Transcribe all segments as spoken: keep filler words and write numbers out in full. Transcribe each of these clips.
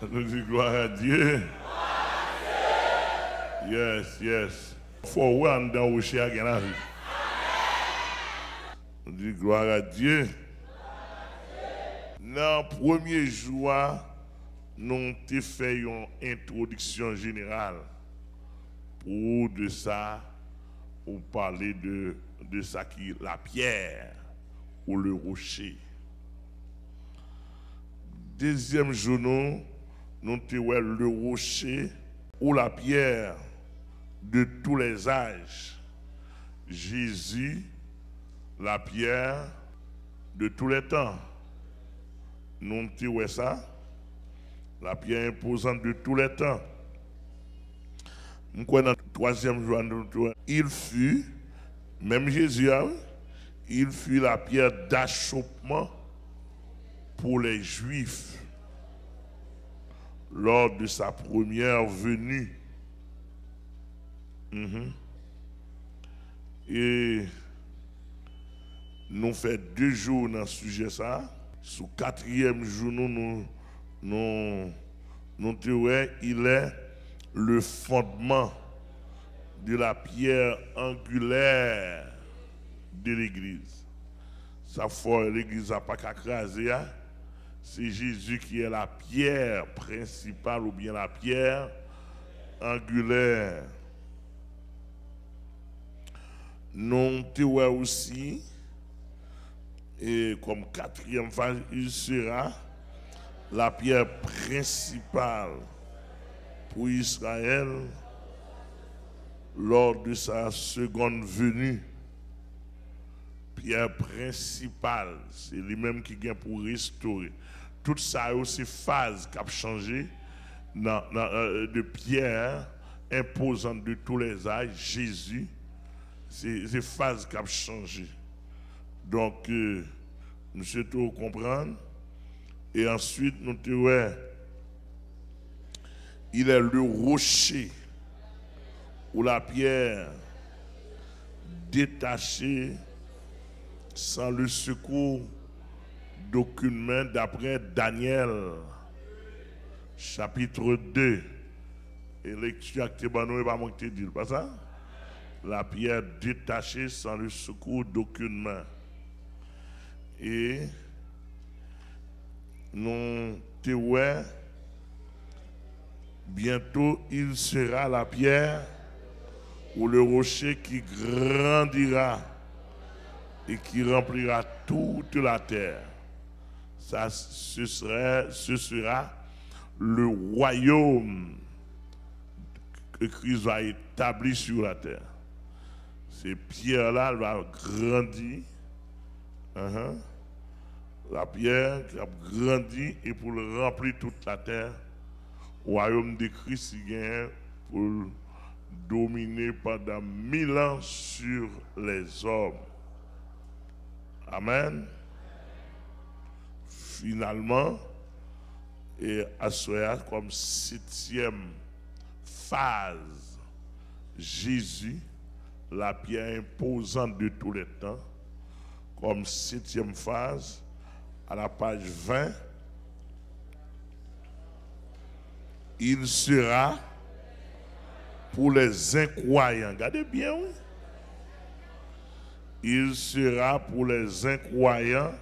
Nou di gloire à Dieu. Yes, yes. Fò w wè anndan woche a gen lavi. Nou di gloire à Dieu. Nan premye jou a, nou te fè yon entwodiksyon jeneral pou de sa, ou pale de, de sa ki lapyè ou le rocher. Dezyèm jou nou, nou te wè le rocher ou la pierre de tous les âges. Jésus, la pierre de tous les temps. Nou te wè sa. La pierre imposante de tous les temps. M kwè nan twazyèm jou a, nou te wè, il fut, menm Jezi a, wi, il fut la pierre d'achoppement pour les Juifs lors de sa première venue. Mhm. E nou fè de jou nan sijè sa. Sou katriyèm jou nou, nou, nou, nou te wè, il est le fondement de la pierre angulaire de l'église. Sa fè legliz la pa ka kraze a, se Jezi ki est la pierre principale oubyen la pierre angulaire. Nou te wè osi, e kòm katriyèm faz, il sera la pierre principale pour Israël lors de sa seconde venue. Pyè prensipal, se li menm ki gen pou restore. Tout sa yo se faz k ap chanje nan, nan, euh, de pierre imposante de tous les âges, Jezi. Se, se faz k ap chanje. Donk, euh, m swete w konprann. E answit, nou te wè, il est le rocher ou la pierre détachée sans le secours d'aucune main, d'après Daniel, chapitre deux. E lekti a k te ban nou, e pa mwen ki te di l, pa sa? La pierre détachée sans le secours d'aucune main. E nou te wè, bientôt il sera la pierre ou le rocher qui grandira et qui remplira toute la terre. Ça, ce sera, ce sera le royaume que Christ va établir sur la terre. Se pyè la, l va grandi. Ahan. La pierre ki ap grandi e pou l ranpli tout la terre. Wayòm de Kris li genyen pou l domine pandan mil an sur les hommes. Amèn. Finalman, e aswè a, kòm setyèm faz, Jezi, la pierre imposante de tous les temps, kòm setyèm faz, à la page vingt, il sera pour les incroyants. Gade byen, wi. Il sera pour les incroyants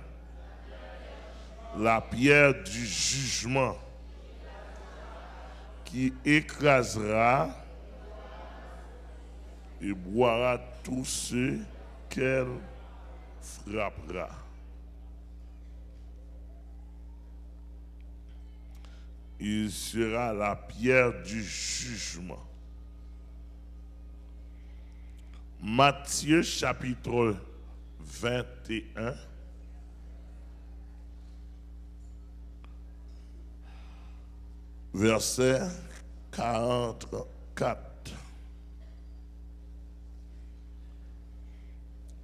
la pierre du jugement qui écrasera et broiera tous ceux qu'elle frappera. Il sera la pierre du jugement. Matthieu chapitre vingt et un, verset quarante-quatre.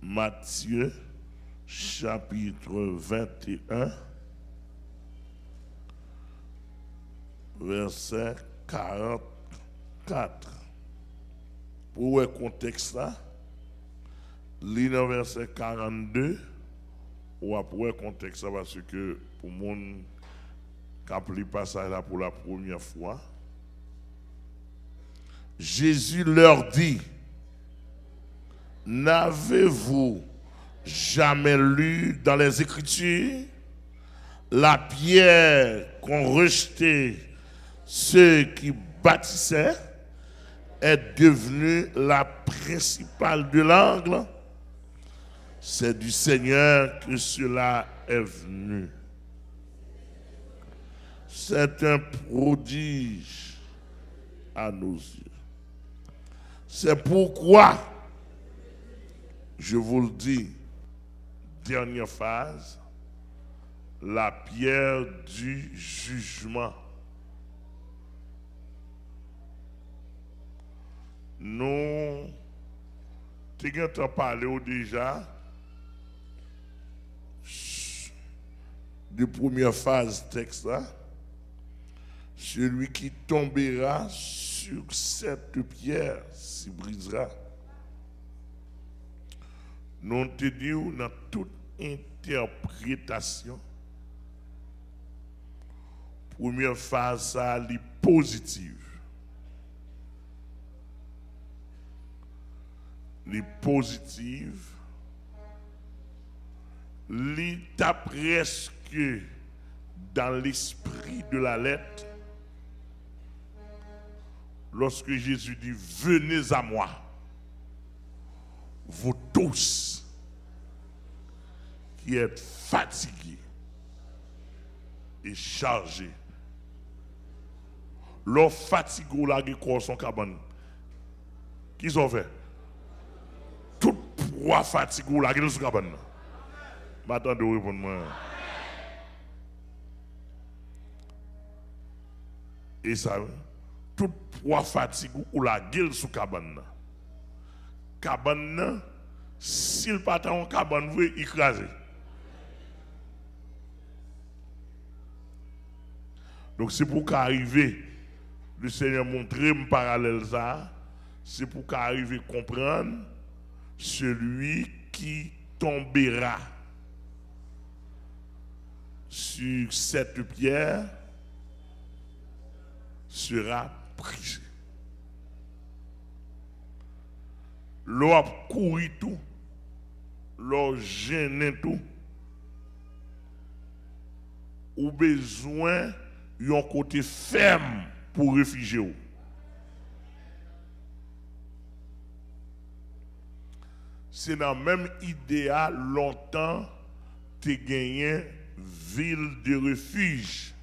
Matthieu chapitre vingt et un, verset quarante-quatre. Pou w wè kontèks la, li nan vèsè karannde, w ap wè kontèks la, paske pou moun K ap li pasaj la pou la premyè fwa. Jésus leur dit, N'avez-vous jamais lu dans les Écritures, la pierre qu'ont rejetée ceux qui bâtissaient est devenue la principale de l'angle? C'est du Seigneur que cela est venu. C'est un prodige à nos yeux. C'est pourquoi, je vous le dis, dernière phase, la pierre du jugement. Nou te gentan pale w deja de premyè faz tèks la. Celui qui tombera sur cette pierre s'y brisera. Nou te di w nan tout entèpretasyon, premyè faz sa a, li pozitiv. Li pozitiv. Li ta prèske dans l'esprit de la lettre. Lorsque Jésus dit, Venez à moi, vous tous qui êtes fatigués et chargés. Lè w fatige, w lage kò w sou yon kabann. Kisa w fè? Tout pwa fatig ou lage l sou kabann nan. M a tande w reponn mwen. E sa wi. Tout pwa fatig ou, ou lage l sou kabann nan. Kabann nan, si l pa ta yon kabann vre, li kraze. Donk, se pou w ka rive, le Seigneur montre m paralèl sa a, se pou w ka rive konprann, celui qui tombera sur cette pierre sera brisé. Lè w ap kouri tou, lè w jennen tou, ou bezwen yon kote fèm pou w refijye w. Se nan menm ide a lontan te genyen ville de refuge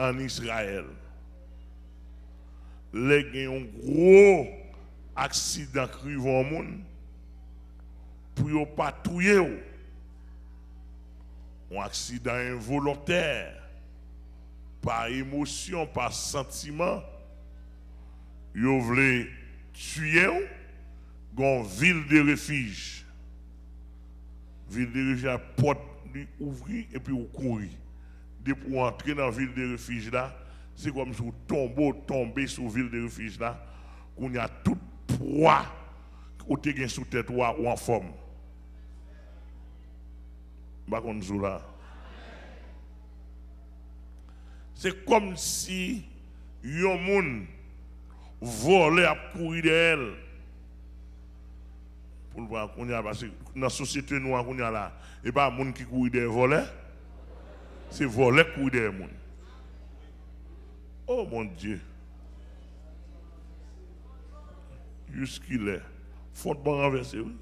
ann Izrayèl. Lè gen yon gwo aksidan k rive yon moun, pou yo pa touye w, yon aksidan envolontè, pa emosyon, pa santiman, yo vle tiye w, gen yon ville de refuge. Ville de refuge la, pòt li ouvri epi w kouri. Depi w antre nan ville de refuge la, se kòmsi w tonbe, w tonbe sou ville de refuge la. Kounye a, tout pwa ou te gen sou tèt ou a, ou anfòm. M pa konn si w la. Se kòmsi yon moun, vòlè ap kouri dèyè l. Pou l pran kounye a, paske nan sosyete nou an kounye a la, e pa moun ki kouri dèyè vòlè, se vòlè k kouri dèyè moun. Oh mon Dieu! Jiskilè? Fon ban ranvèse, wi.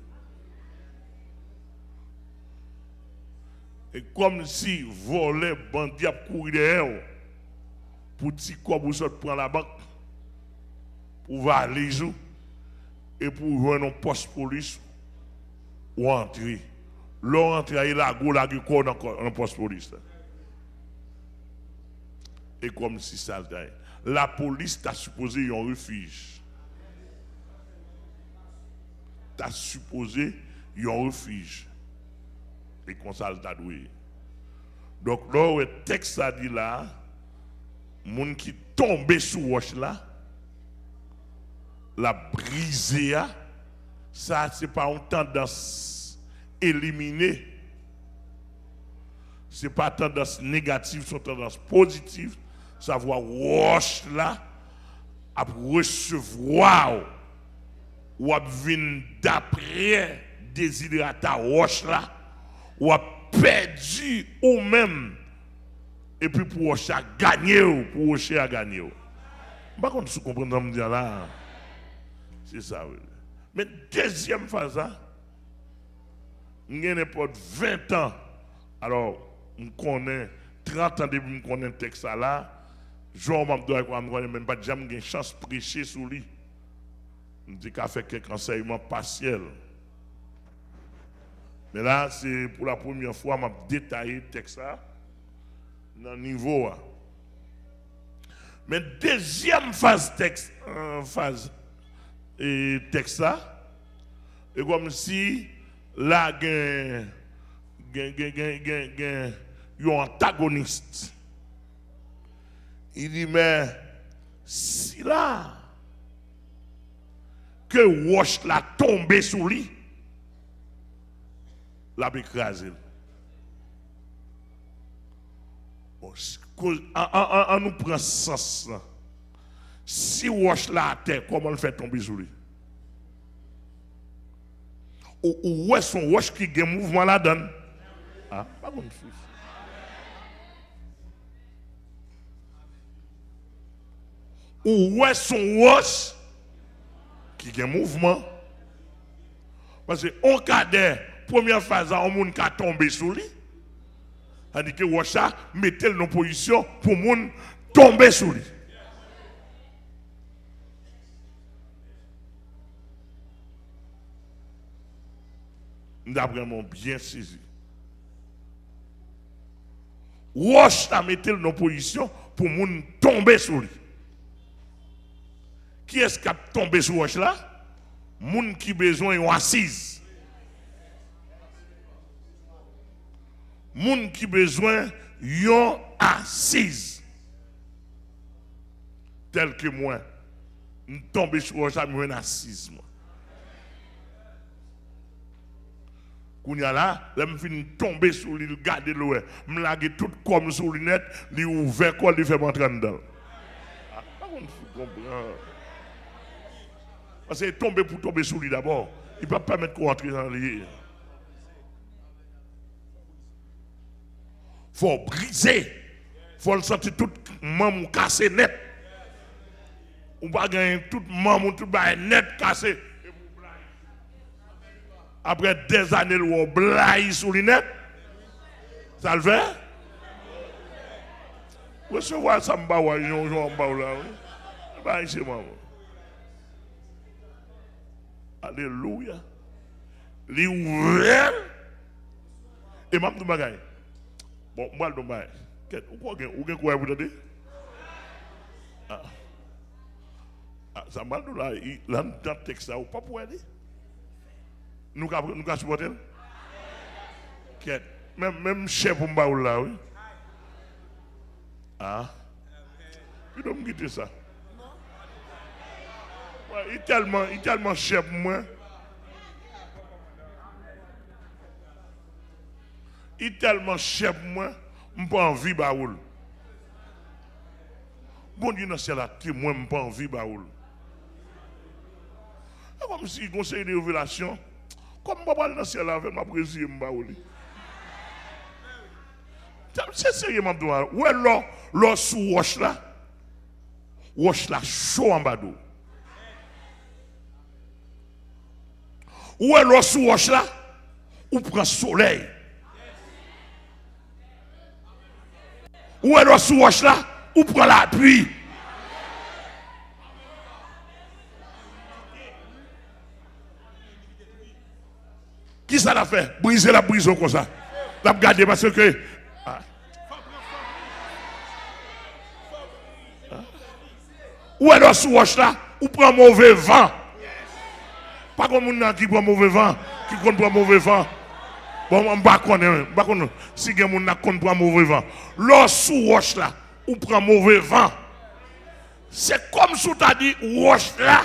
E kòmsi vòlè, bandi ap kouri dèyè w pou ti kòb ou sot pran labank, pou valiz ou, e pou w jwenn yon pòs polis, ou antre. Lè w antre a, yo lage w, lage kò w nan kò, nan pòs polis la. E kòmsi sa l ta ye. Lapolis ta sipoze yon refij. Ta sipoze yon refij. E konsa l ta dwe ye. Donk, lè w wè tèks la di la, moun ki tonbe sou wòch la, l ap brize a, sa se pa yon tandans elimine. Se pa tandans negatif, se yon tandans pozitif. Savwa wòch la ap resevwa w. W ap vin dapre deziderata wòch la. W ap pèdi ou menm. Epi pou wòch la ganye w, pou woche a ganye w. M pa konn si w konprann sa m di a la. Se sa, wi. Men dezyèm faz la, m gen nenpòt ven tan. Alò, m konnen trant an depi m konnen tèks sa la. Jan w m ap dwe ak w a, m konnen, men m pa t janm gen chans preche sou li. M te ka fè kèk ansèyman pasyèl. Men la, se pou la premyè fwa m ap detaye tèks la nan nivo a. Men dezyèm faz tèks, eh, faz, eh, tèks la, e kòmsi la gen, gen, gen, gen, gen, gen yon antagonis. Li di, men sila ke wòch la tonbe sou li, l ap ekraze l. Bon, s-, koz-, an, an, an, an nou pran sans lan. Si wòch la atè, kòman l fè tonbe sou li? Ou, ou wè se yon wòch ki gen mouvman ladan l. Ah, pa konn si. Ou wè se yon wòch ki gen mouvman. Paske on kadè, premyè faz la, yon moun ka tonbe sou li. Tandike wòch la mete l nan pozisyon pou moun tonbe sou li. M ta vrèman byen sezi. Wòch la mete l nan pozisyon pou moun tonbe sou li. Kiyès k ap tonbe sou wòch la? Moun ki bezwen yon asiz. Moun ki bezwen yon asiz. Tèlke mwen, m tonbe sou wòch la, m jwenn asiz mwen. Kounye a la, lè m fin tonbe sou li, l gade l wè, m lage tout kò m sou li nèt, li ouvè kò l, li fè m antre anndan l. Ah, pa konn si w konprann. Paske tonbe pou tonbe sou li dabò. Li p ap pèmèt ke w antre nan li. Fò w brize. Fò l santi tout manm ou kase nèt. Ou pa genyen tout manm ou, tout bagay nèt kase. Apre dèzane, l wè w blay sou li nèt. Sa l fè? Resevwa sa m ba w a, jan, jan m ba w la, wi. Bay se manman. Alelouya. Li ouvè l. E m ap di w bagay. Bon, m pral di w bagay. Kèt, ou kwè w gen, ou gen kouraj pou tande? Ah. Ah, sa m pral di w la, i, la, nan tèks la, ou p ap wè li. Nou ka, nou ka sipòte l? Kèt. Menm, menm chè pou m ba w la, wi. Ah. Kidon m kite sa. Mwen, li tèlman, li tèlman chè pou mwen. Li tèlman chè pou mwen, m pa anvi ba ou l. Bondye nan syèl la temwen, m pa anvi ba ou l. E kòmsi gon seri de revelasyon, kòm m pa pral nan syèl la avè l, m ap reziye m ba ou li. Se serye m ap di w la. Ou wè lè w, lè w sou wòch la, wòch la cho anba do w. Ou wè lè w sou wòch la, ou pran solèy. Ou wè lè w sou wòch la, ou pran lapli. Kisa l ap fè? Brize l ap brize w konsa. L ap gade paske, ah. Ou wè lè w sou wòch la, ou pran move van. Pa gon moun nan ki pran move van, ki konn pran move van. Bon, m pa konnen, m pa konn si gen moun nan k konn pran move van. Lè w sou wòch la, ou pran move van. Se kòmsi w ta di wòch la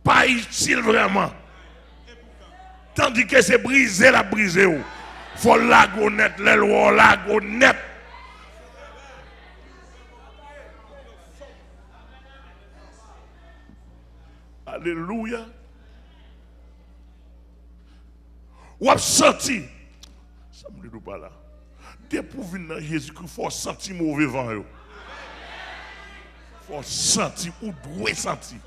pa itil vrèman. Tandike se brize l ap brize w. Fò w lage w nèt, lè l wè w lage w nèt. Alelouya. W ap santi. Sa m di nou pa la. Depi w vin nan Jezikri, fò w santi move van yo. Fò w santi, ou dwe santi.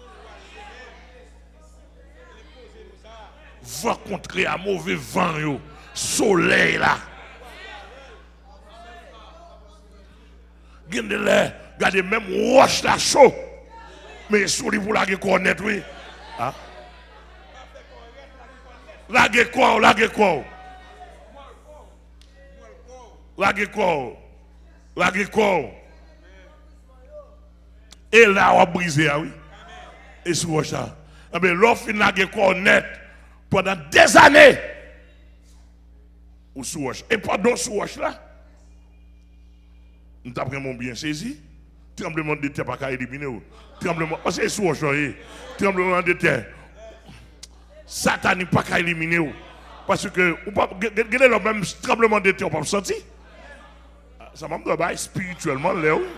Van kontrè a, move van yo, solèy la. Gen de lè, gade menm wòch la cho. Men sou li pou lage kò w nèt, wi. A. Lage kò w, lage kò w. Lage kò w. Lage kò w. E la w ap brize a, wi. E sou wòch la. Enben, lè w fin lage kò w nèt, pandan dèzane, ou sou wòch. E pandan w sou wòch la, m t ap renmen w byen sezi. Tranblemanndetè pa ka elimine w. Tranbleman, paske e sou wòch la w ye. Tranblemanndetè satanik pa ka elimine w. Paske ou pa, gen, gen, gen de lè menm tranblemanndetè w p ap santi. Sa m ap travay espirityèlman lè, wi.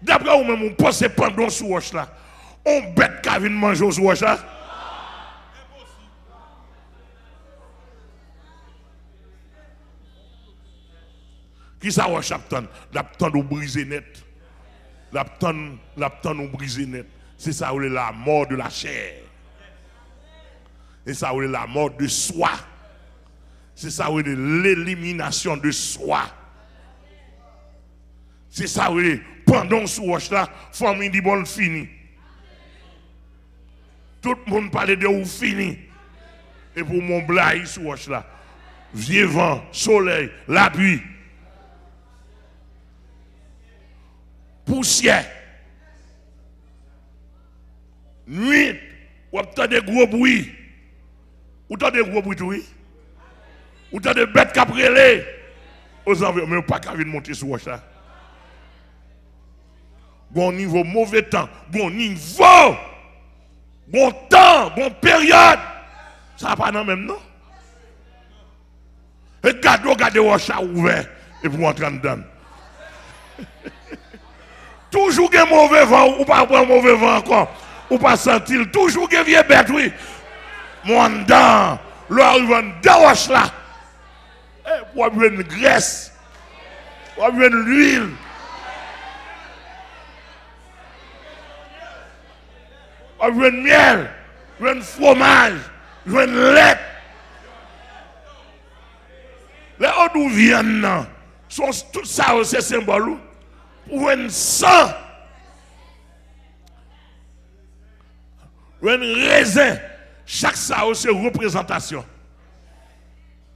Daprè ou menm, ou panse pandan w sou wòch la, on bèt ka vin manje w sou wòch la? Kisa wòch ap tann? L ap tann ou brize nèt. L ap tann, l ap tann ou brize nèt. Se sa yo rele la mort de la chair. Se sa yo rele la mort de soi. Se sa yo rele l'élimination de soi. Se sa yo rele, pandan w sou wòch la, fanmi di bon l fini. Tout moun pale de ou fini. Epi w men w blayi sou wòch la. Vye van, solèy, lapli, pousyè, nwit, w ap tande gwo bri. Ou tande gwo bri tou, wi. Ou tande bèt k ap rele ozanvi, men yo pa ka vin monte sou wòch la. Gon nivo move tan, gon nivo, gon tan, gon peryòd. Sa pa nan menm, non. E gade w gade wòch la ouvè, epi w antre anndan l. Toujou gen move van, ou pa pran move van ankò. Ou pa santi l. Toujou gen vye bèt, wi. Men w anndan, lè w rive anndan wòch la, e, w ap jwenn grès. W ap jwenn lwil. W ap jwenn myèl, jwenn fwomaj, jwenn lèt. Lè yo di w vyann nan, se yon, tout sa yo se senbòl, wi. Pou jwenn san, jwenn rezen, chak sa yo se reprezantasyon.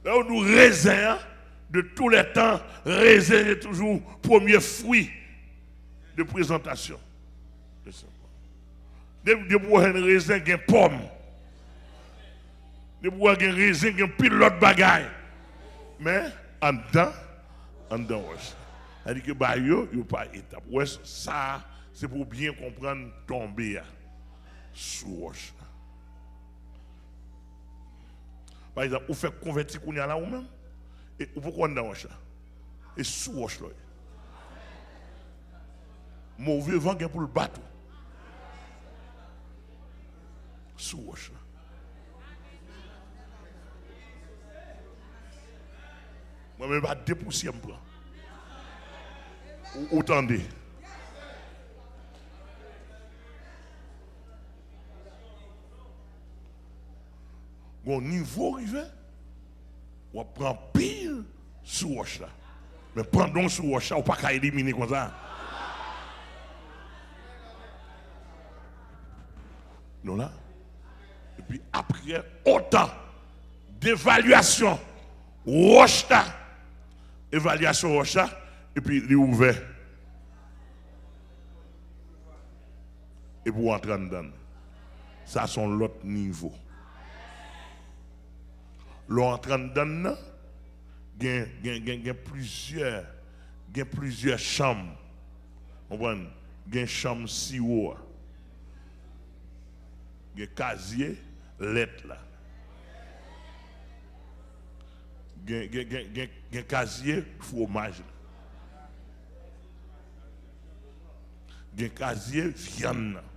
Lè yo di w rezen an, de tous les temps, rezen se toujou premye fwi de prezantasyon. Depi, depi w wè rezen, gen pòm. Depi w wè gen rezen, gen pil lòt bagay. Men, anndan, anndan wòch. Sa di ke bagay yo, yo pa etap. Wè sa, se pou w byen konprann tonbe a sou wòch la. Pa egzanp, ou fèk konvèti kounye a la ou menm, e ou poko anndan wòch la. E sou wòch la w ye. Move van gen pou l bat ou. Sou wòch la. Mwen menm, pa de pousyè m pran. Ou, ou tande. Gon nivo w rive, w ap pran anpil sou wòch la. Men pandan w sou wòch la, ou pa ka elimine konsa. Nou la? Epi apre otan devalyasyon wòch la, evalyasyon wòch la, epi li ouvè. Epi w antre anndan l. Sa se yon lòt nivo. Lè w antre anndan l nan, gen, gen, gen, gen plizyè, gen plizyè chanm. Konprann? Gen chanm siwo a. Gen kazye lèt la. Gen, gen, gen, gen, gen kazye fwomaj la. Gen kazye vyann nan.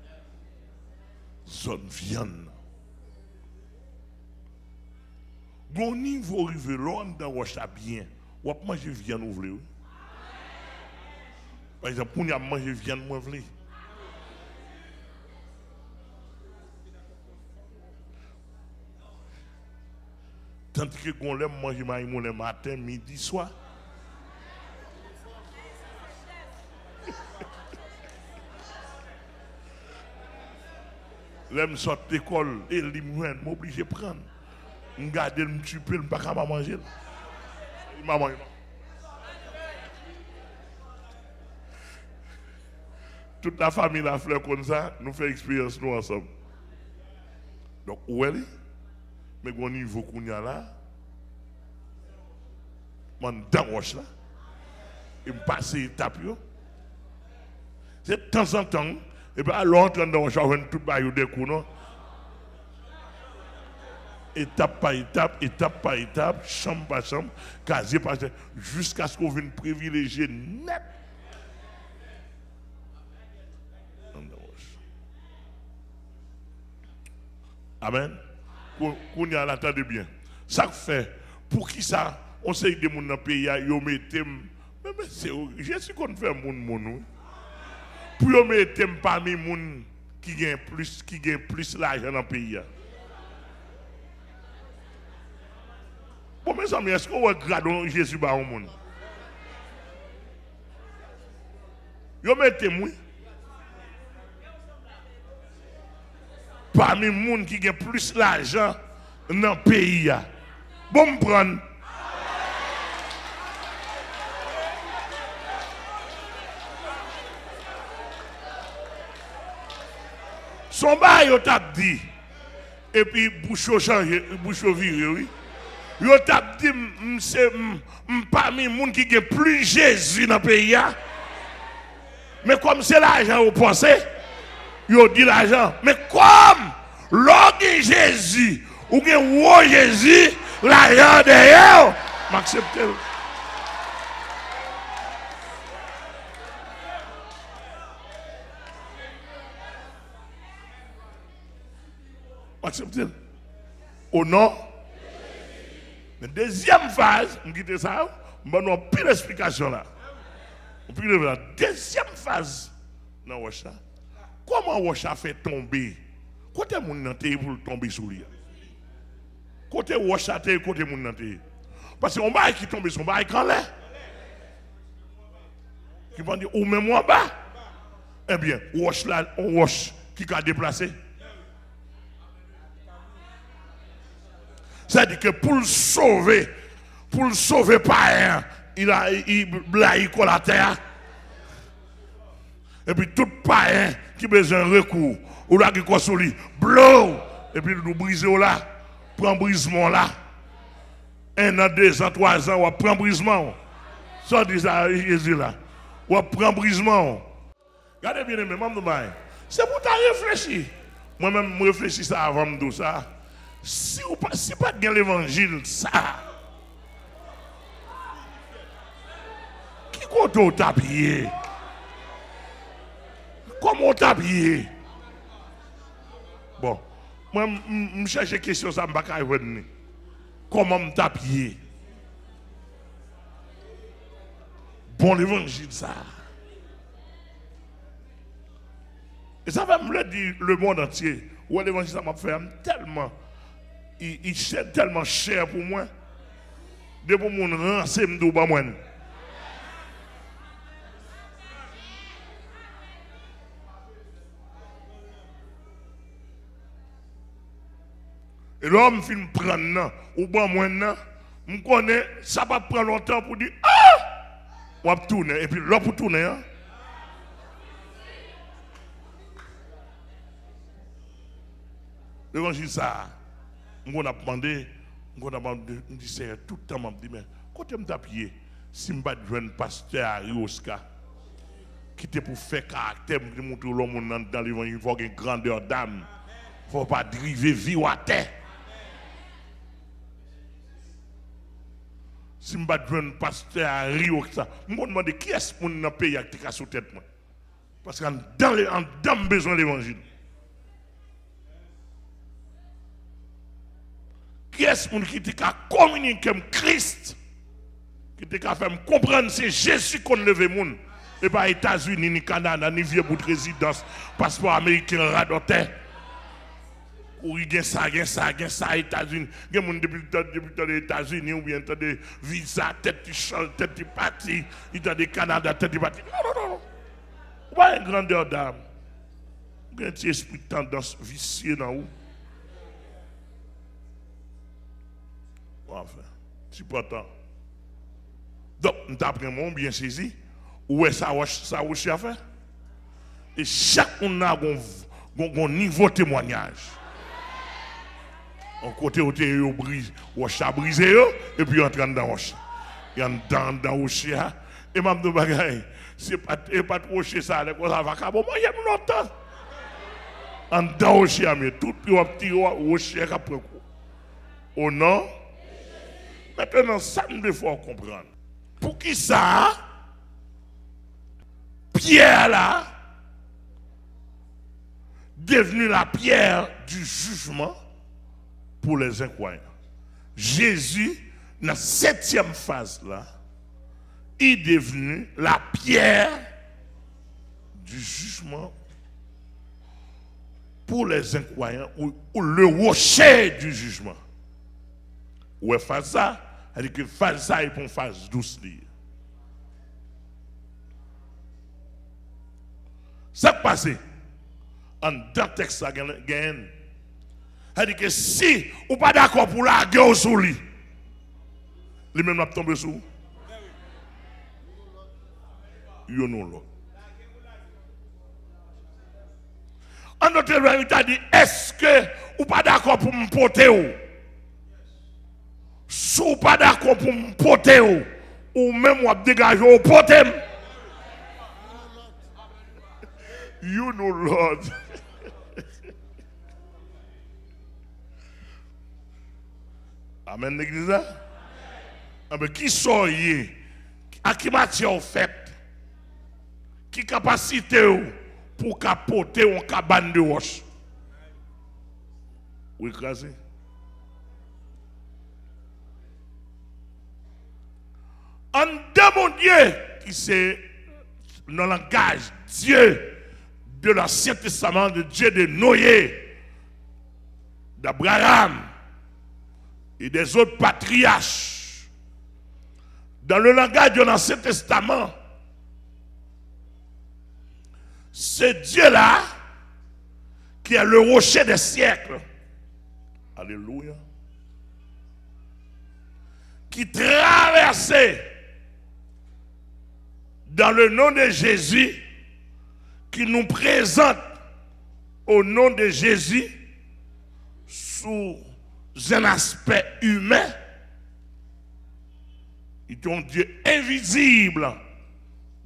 Zòn vyann nan. Gon nivo rive lè w anndan wòch la byen, w ap manje vyann ou vle wi. Pa egzanp, kounye a m manje vyann mwen vle. Tandiske gon lè m manje mayi moulen maten, midi, swa. Lè m sot lekòl, e li m jwenn, m oblije pran l. M gade l, m tchipe l, m pa ka pa manje l. Li manman, li manman. Tout lafanmi Laflè konn sa, nou fè eksperyans nou ansanm. Donk, ou wè li? Men gon nivo kounye a la, m anndan wòch la, e m pase etap yo. Se tanzantan, e pa lè w antre anndan wòch la, w jwenn tout bagay yo de kou, non. Etap pa etap, etap pa etap, chanm pa chanm, kazye pa kazye, jiskaske w vin privilejye nèt. Anndan wòch. Amèn. Kou-, kounye a la, tande byen. Sa k fè, poukisa yon seri de moun nan peyi a, yo mete m, men, men se, Jezi konn fè moun moun, wi. Pou yo mete m pami moun ki gen plis, ki gen plis lajan nan peyi a. Bon, mezanmi, èske w wè grad yon Jezi ba yon moun? Yo mete m, wi. Pami moun ki gen plis lajan nan peyi a. Bon, m pran. Se yon bagay yo t ap di. Epi bouch yo chanje, bouch yo vire, wi. Yo t ap di m, m se, m, m pami moun ki gen plis Jezi nan peyi a. Men kòm se lajan yo panse, yo di lajan. Men kòm lè w gen Jezi, ou gen wo Jezi, lajan dèyè w, m aksepte l. W aksepte l? O non? Men dezyèm faz, m kite sa, m ban nou anpil esplikasyon la. Anpil revelasyon. Dezyèm faz nan wòch la. Kòman wòch la fè tonbe? Kote moun nan te ye pou l tonbe sou li a? Kote wòch la te ye, kote moun nan te ye? Paske yon bagay ki tonbe, se yon bagay k anlè. Ki pran di ou menm ou anba. Ebyen, wòch la, yon wòch ki ka deplase. Sa di ke pou l sove, pou l sove payen an, il a, il, il blayi kò l atè a. Epi tout payen ki bezwen rekou, ou lage kò sou li, blow! Epi nou brize w la, pran brizman w la. En an, dezan, twazan, w ap pran brizman w. Sa w di sa, Jezi la? W ap pran brizman w. Gade byeneme, m ap di w bagay. Se pou w ta reflechi. Mwen menm, m reflechi sa avan m di w sa. Si w pa, si pa t gen levanjil sa, ki kote w t ap ye? Kòman w t ap ye? Bon, mwen, m, m, m chèche kesyon sa, m pa ka jwenn li. Kòman m t ap ye? Bon levanjil sa a. E sa fè m vle di lemonn antye, ou wè levanjil sa m ap fè a, m tèlman, i, i chè, tèlman chè pou mwen. Depi yon moun ranse m, di w ban mwen l. E lè m fin pran l nan, ou ban mwen l nan, m konnen sa p ap pran lontan pou di, ah! W ap tounen, epi lè w pou tounen an, levanjil sa a, m konn ap mande, m konn ap mande, m di, Seyè, tout tan m ap di, men kote m t ap ye si m pa t jwenn pastè Harry Oscar? Ki te pou fè karaktè m, ki te montre w lè yon moun anndan levanjil, fò w gen grandè dam, Fò w pa drive vi w atè. Si m pa t jwenn pastè a ri w sa, m konn mande kiyès moun nan peyi a ki te ka sou tèt mwen. Paske anndan, anndan m bezwen levanjil. Kiyès moun ki te ka kominike m Kris, ki te ka fè m konprann se Jezi konn leve moun, e pa Etazini, ni Kanada, ni vye bout rezidans, paspò ameriken radòtè. Kouri gen sa, gen sa, gen sa Etazini. Gen moun depi l tande, depi l tande Etazini oubyen l tande viza, tèt li chanje, tèt li pati, li tande Kanada, tèt li pati. Non, non, non, non. Ou pa gen grandè dam. Ou gen ti espri tandans visye nan ou. Anfen, ti pantan. Donk, m t ap renmen w byen sezi. Ou wè sa wòch, sa wòch a fè? E chak moun la gon, gon, gon nivo temwanyaj. Yon kote yo te ye, yo brize, wòch la brize yo, epi yo antre anndan wòch la. Yo anndan, anndan wòch la. E m ap di w bagay, se pa t, e pa t wòch sa, lè konsa vakabon manje m lontan. Anndan wòch la m ye, tout pye w ap tire, wòch la k ap pran kou. O non. Mentnan, sa m vle fè w konprann. Poukisa pyè la devni la pierre du jugement pour les incroyants? Jezi, nan setyèm faz la, il devenu la pierre du jugement pour les incroyants ou, ou le rocher du jugement. Ou wè faz sa? Sa di ke faz sa e pa yon faz dous li ye. Sa k pase? Anndan tèks la gen, gen. Sa di ke si ou pa dakò pou lage w sou li, li menm l ap tonbe sou ou. Youn ou lòt. An dòt tèm, li ta di, èske ou pa dakò pou m pote w? Si w pa dakò pou m pote w, ou menm w ap degaje w pote m. Youn ou lòt. Amèn, legliz la? Anben, kisa w ye? A ki matyè w fèt? Ki kapasite w pou w ka pote yon kabann de wòch? Ou ekraze. Anndan Bondye, ki se nan langaj Dye de l'Ancien Testament, de Dye de Noye, d'Abraham et des autres patriarches. Dans le langage de l'Ancien Testament, ce Dieu-là, qui est le rocher des siècles, alléluia, qui traversait dans le nom de Jésus, qui nous présente au nom de Jésus sous un aspect humain. Il était un Dieu invisible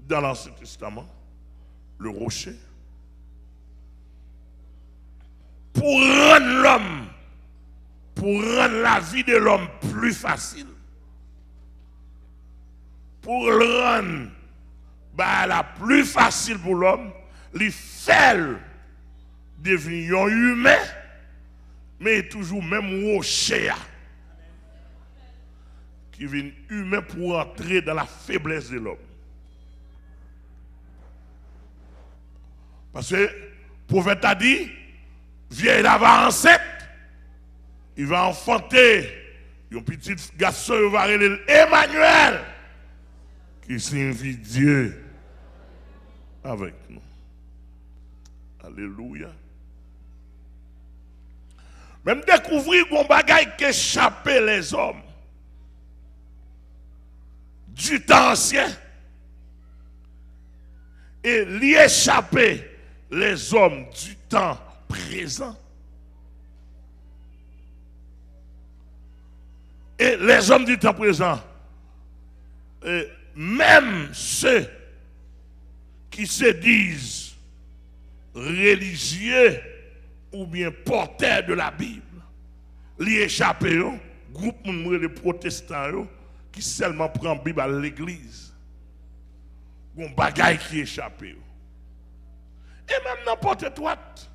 dans l'Ancien Testament, le rocher. Pou rann lòm, pou rann lavi de lòm pli fasil. Pou rann bagay la pli fasil pou lòm, li fè l devni yon imen, men e toujou menm woche a ki vin imen pou antre dans la faiblesse de l'homme. Paske pwofèt la di, vieille là va enceinte, il va enfanter yon pitit gason, yo va rele l Emmanuel, ki siyifi Dye avèk nou. Alelouya. Men m dekouvri gon bagay ki echape lèzòm du temps ancien e li echape lèzòm du temps présent. E lèzòm du temps présent, e menm se ki se diz relijye oubyen pòtè de la Bib. Li echape yo, gwoup moun m rele pwotestan yo, ki sèlman pran Bib al legliz. Gon bagay ki echape yo. E menm nan pòt etwat,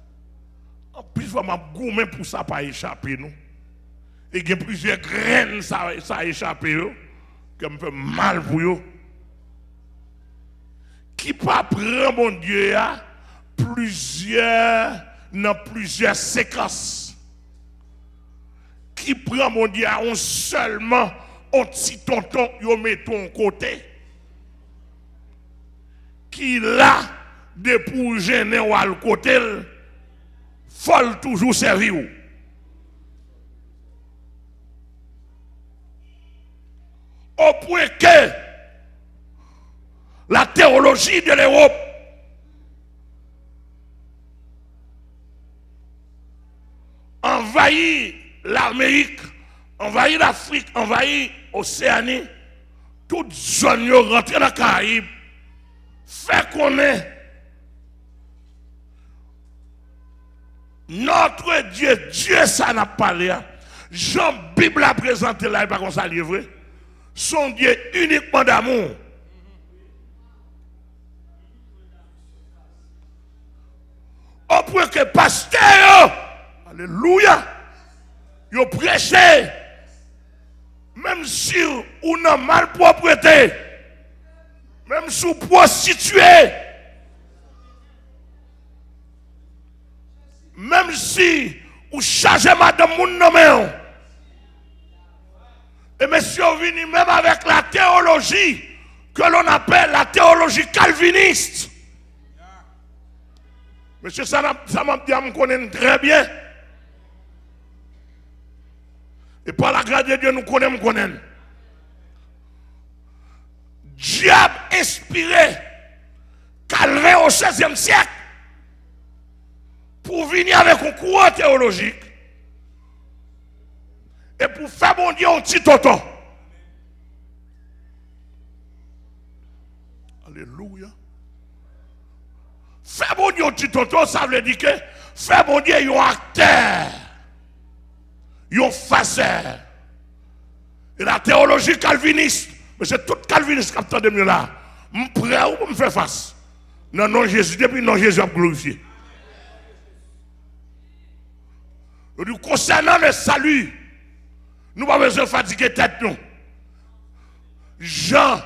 anpil fwa m ap goumen pou sa pa echape nou. E gen plizyè grenn sa, sa echape yo, kè m fè mal pou yo. Ki pa pran Bondye a plizyè, nan plizyè sekans. Ki pran Bondye a yon sèlman, yon ti tonton yo mete yon kote. Ki la, depi w jennen w al kote l, fò l toujou sèvi w. Au point que la théologie de l'Europe anvayi Lamerik, anvayi Lafrik, anvayi Oseyani, tout zòn yo rantre nan Karayib, fè konnen Notre Dieu, Dye sa n ap pale a, jan Bib la prezante la, e pa konsa l ye vre. Se yon Dye inikman damou. Au point que pastè yo, alelouya, yo preche, menm si ou nan malpwòpte, menm si w pwostitye, menm si ou chaje madanm moun nan men w, e mesye yo vini menm avèk la théologie que l'on appelle la théologie calviniste. Mesye, sa m ap, sa m ap di a, m konnen l trè byen. E pa la gras de Dye, nou konnen, m konnen l. Dyab enspire Kalven o sèzyèm syèk pou vini avèk yon kouran teyolojik e pou fè Bondye yon ti tonton. Alelouya. Fè Bondye yon ti tonton, sa vle di ke fè Bondye yon aktè, yon fasè. E la teyoloji kalvinis, men se tout kalvinis k ap tande m yo la, m prè wi pou m fè fas. Nan non Jezi, depi non Jezi ap glorifye. Yo di, konsènan le sali, nou pa bezwen fatige tèt nou. Jan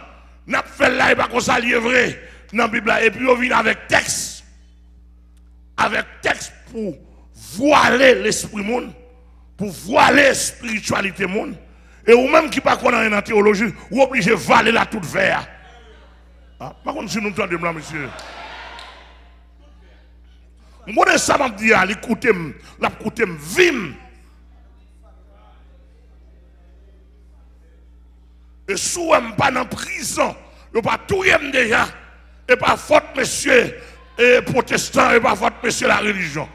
n ap fè l la, e pa konsa l ye vre nan Bib la. Epi yo vin avèk tèks, avèk tèks pou vwale lespri moun, pou vwale espirityalite moun. E ou menm ki pa konn anyen nan teyoloji, ou oblije vale l a tout vè a. Ah, m pa konn si nou tande m la, mesye. M konnen sa m ap di a, li koute m, l ap koute m, vi m. E si w wè m pa nan prizon, yo pa touye m deja, e pa fòt mesye, e pwotestan, e pa fòt mesye la relijyon.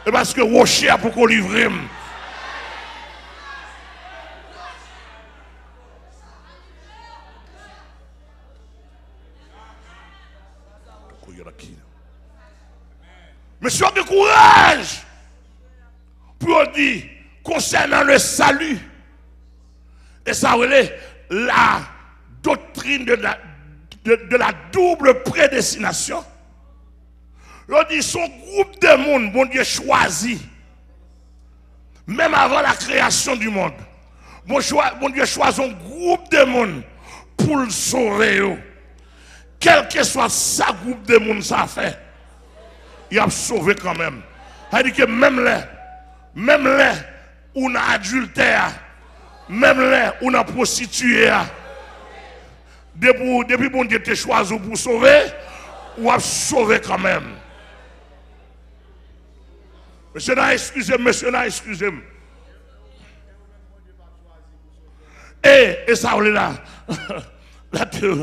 E paske woche a poko livre m. Mesye yo gen kouraj pou yo di konsènan le sali, e sa yo rele la doktrin de la, de, de la double prédestination. Yo di se yon gwoup de moun Bondye chwazi. Menm avan la création du monde, Bon chwa-, Bondye chwazi yon gwoup de moun pou l sove yo. Kèlkeswa sa gwoup de moun sa fè, y ap sove kanmenm. Sa di ke menm lè, menm lè ou nan adiltè a, menm lè ou nan pwostitiye a, depi, depi Bondye te chwazi w pou sove, w ap sove kanmenm. Mesye nan eskize m, mesye nan eskize m. E, e sa w li la, la te-,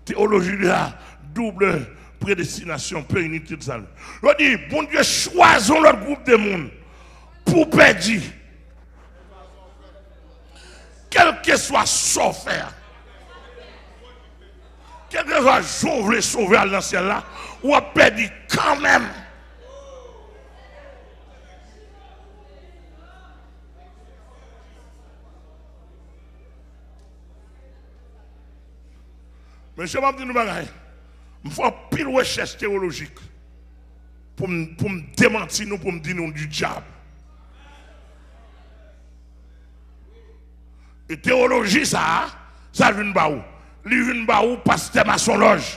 teyoloji de la double prédestination, pé inutile sa. Yo di, Bondye chwazi yon lòt gwoup de moun pou pèdi. Kèlkeswa sa w fè a, kèlkeswa jan w vle sove al nan syèl la, w ap pèdi kanmenm. Mesye, m ap di nou bagay. M fè anpil rechèch teyolojik pou m, pou m demanti nou, pou m di nou didyab. E teyoloji sa a, sa l vin ba ou? Li vin ba ou pastè masonlòj.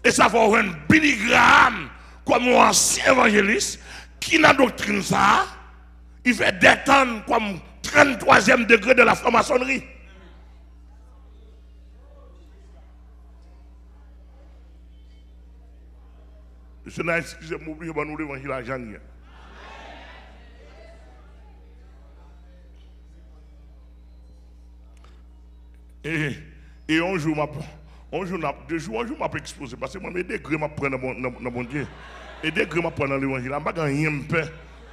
E sa fè w jwenn Billy Graham kòm yon ansyen evanjelis ki nan doktrin sa a, il fait des tonnes comme trente-troisième degré de la franc-maçonnerie. Mesye, n a eskize m, m oblije ban nou levanjil a jan l ye. E, e yon jou m ap, yon jou n ap, de jou an jou m ap ekspoze, paske mwen, e degre m ap pran nan Bon-, nan, nan Bondye. E degre m ap pran nan levanjil la, m pa gen anyen m pè.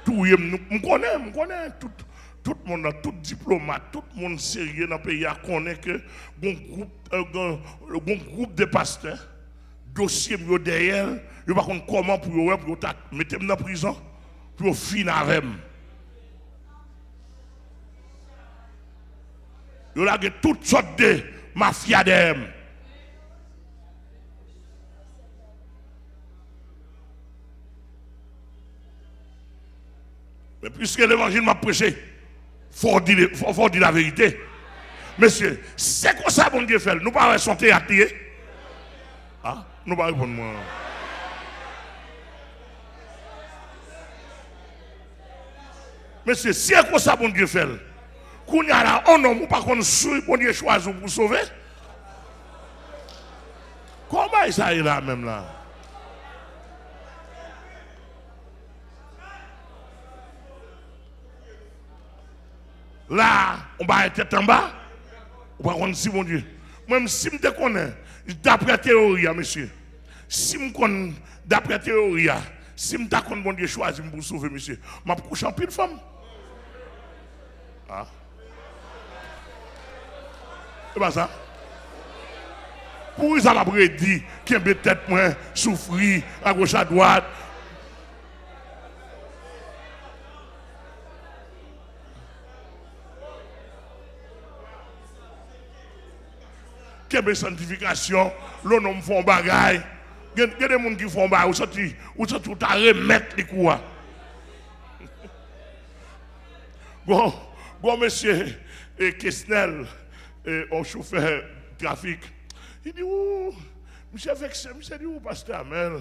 Touye m, nou, m konnen, m konnen tout, tout moun nan, tout diplomat, tout moun serye nan peyi a konnen ke gon gwoup, eh, gon, gon gwoup de pastè, dosye m yo dèyè l, yo pa konn kòman pou yo wè, pou yo ta mete m nan prizon, pou yo fin avè m. Yo lage tout sòt de mafya dèyè m. Men piske levanjil m ap preche, fò w di, fò, fò w di laverite. Mesye, se konsa Bondye fè l. Nou pa wè se yon teyat li ye? A, nou pa reponn mwen. Mesye, si e konsa Bondye fè l, kounye a la, on nonm ou pa konn si Bondye chwazi w pou sove? Kòman bagay sa ye la menm la? La, on bagay tèt anba, ou pa konn si Bondye. Mwen menm, si m te konnen, daprè teyori a, mesye, si m konn, daprè teyori a, si m ta konn Bondye chwazi m pou sove, mesye, m ap kouche anpil fanm. A. E pa sa. Poukisa m ap redi, kenbe tèt mwen, soufri, agoch adwat? Kenbe sanntifikasyon, lè yon nonm fè yon bagay. Gen, gen de moun ki fè yon bagay, ou santi, ou santi ou ta remèt li kou a. Gon, gon mesye, e, Kesnèl, e, yon chofè trafik. Li di, ou, misye vekse, misye di, ou, pastè Amèl,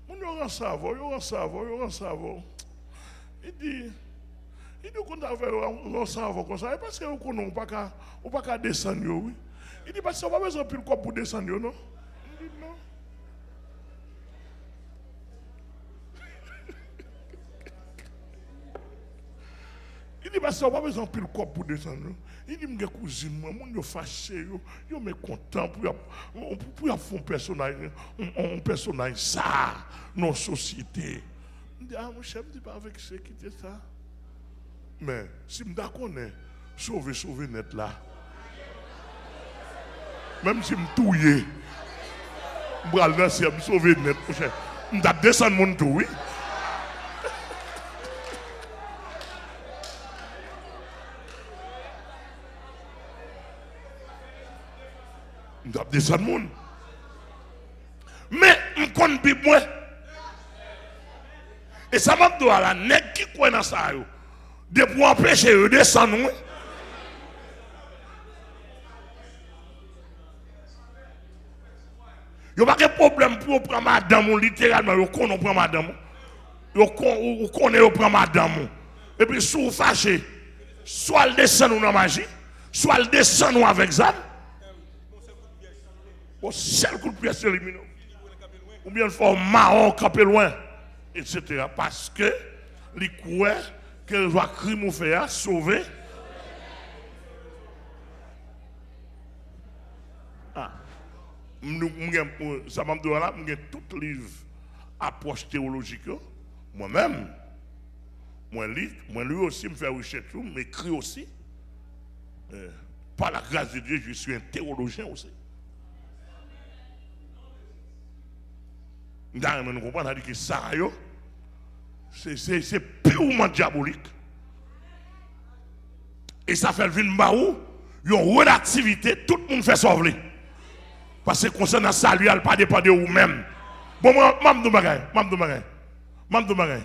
moun yo ranse avè w, yo ranse avè w, yo ranse avè w. Li di, li di, ou konn sa fè yo ranse avè w konsa, e paske yo konnen ou pa ka, ou pa ka desann yo, wi. Li di, pastè, ou pa bezwen anpil kòb pou desann yo, non. M di, non. Li di, pastè, ou pa bezwen anpil kòb pou desann yo. Li di, m gen kouzin mwen, moun yo fache, yo, yo mekontan pou y ap, pou, pou y ap fè yon pèsonaj, yon, yon pèsonaj sa nan yon sosyete. M di, a, monchè, m di, pa vekse, kite sa. Men, si m ta konnen, sove, sove nèt la. Menm si m touye, m pral nan syèl, m sove nèt, monchè. M t ap desann moun tou, wi. M t ap desann moun. Men, m konn Bib mwen. E sa m ap di w a la, nèg ki kwè nan sa yo, depi w anpeche yo, desann ou, wi. Yo pa gen pwoblèm pou yo pran madanm ou, literalman, yo konnen w pran madanm ou. Yo kon-, ou, ou konnen yo pran madanm ou. Epi si w fache, swa l desann ou nan maji, swa l desann ou avèk zam. Yon sèl kout pyès elimine w. Oubyen l fè w mawon, kanpe lwen, etsetera. Paske li kwè kèlkeswa krim ou fè a sove. A. M, m gen, sa m ap di w la, m gen tout liv apwòch teyolojik yo. Mwen menm, mwen li, mwen li osi, m fè rechèch yo, m ekri osi. Euh, par la grâce de Dieu, je suis un théologien aussi. M ta renmen nou konprann, sa di ke sa yo, se, se, se pirman dyabolik. E sa fè l vin ba ou yon relativite, tout moun fè sa w vle. Paske konsènan sali a, l pa depann de ou menm. Bon, mwen, m ap di w bagay, m ap di w bagay, m ap di w bagay,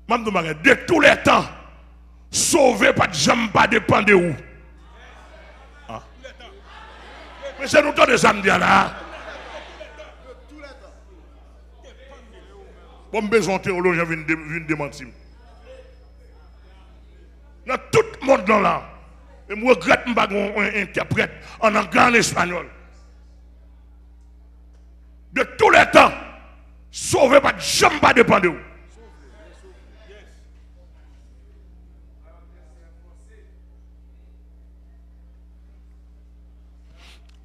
m ap di w bagay. De tou lè tan, sove pa t janm pa depann de ou. Ah. Mesye, nou tande sa m di a la? Bon, m bezwen yon teyolojyen vin de-, vin demanti m. Nan tout mond lan la, e m regrèt m pa gen yon, yon entèprèt an anglè, an espanyòl. De tou lè tan, sove pa t janm pa depann de ou.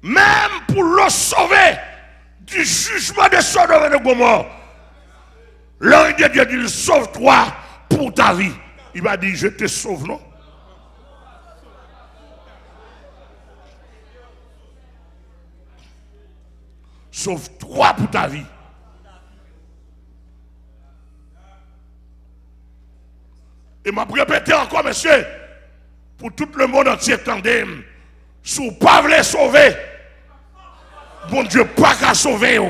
Menm pou Lot sove du jugement de Sodome et de Gomorrhe, l'ange de Dieu dit, sauve-toi pour ta vie. Il va dire, je te sauve, non? Sauve-toi pour ta vie. E m ap repete ankò, mesye, pou tout le monde entier tande m. Si w pa vle sove, Bondye pa ka sove w.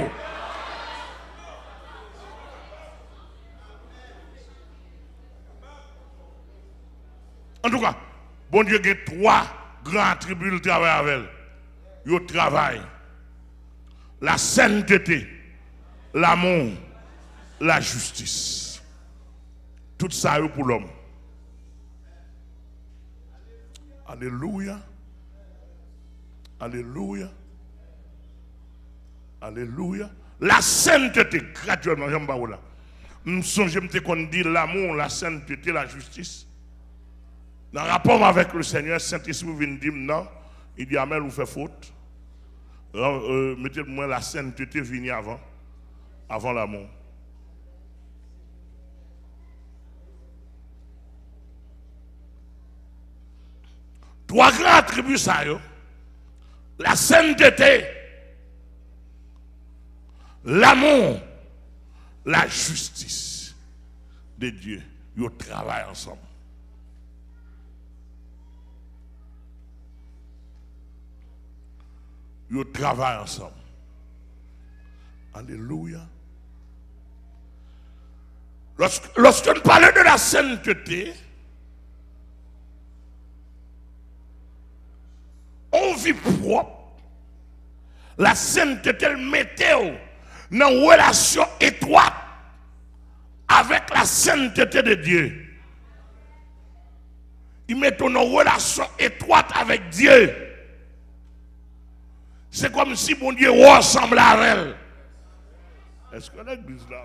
Antouka, Bondye gen twa gran atribi l travay avè l. Yo travay. Lasentete, lamou, lajistis. Tout sa yo pou lòm. Alelouya. Alelouya. Alelouya. Lasentete, gradyèlman, jan m ba w la. M sonje m te konn di lamou, lasentete, lajistis. Nan rapò m avèk Lesenyè, Sentespri vin di m, "Non." Li di, "Amèl, ou fè fot. Ran-, euh, mete pou mwen lasentete vini avan, avan lamou." Twa gran atribi sa yo, lasentete, lamou, lajistis de Dye, yo travay ansanm. Yo travay ansanm. Alelouya. Lorsque, lorsque nous parlons de la sainteté, on vit propre, lasentete l mete w nan relasyon etwat avèk lasentete de Dye. Li mete w nan relasyon etwat avèk Dye. Se kòmsi Bondye wè w sanble avè l. Èske legliz la?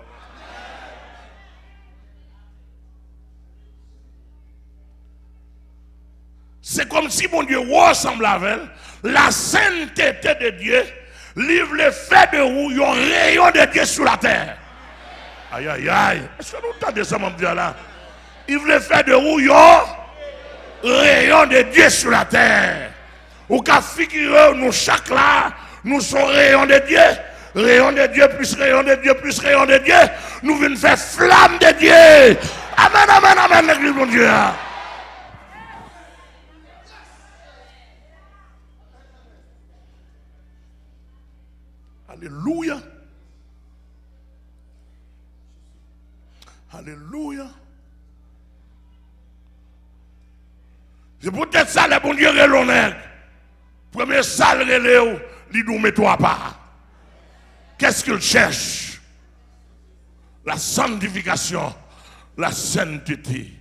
Se kòmsi Bondye wè w sanble avè l. Lasentete de Dye, li vle fè de ou yon reyon de Dye sou latè. Ayayay. Èske nou tande sa m ap di a la? Li vle fè de ou yon reyon de Dye sou latè. Ou ka figire w, nou chak la, nou se yon reyon de Dye. Reyon de Dye, plis reyon de Dye, plis reyon de Dye. Nou vin fè flam de Dye. Amèn, amèn, amèn, legliz Bondye a. Alelouya. Alelouya. Se poutèt sa, lè Bondye rele yon nèg, premye sa l rele w, li di w mete w apa. Qu'est-ce qu'il cherche? La sanctification, la sainteté.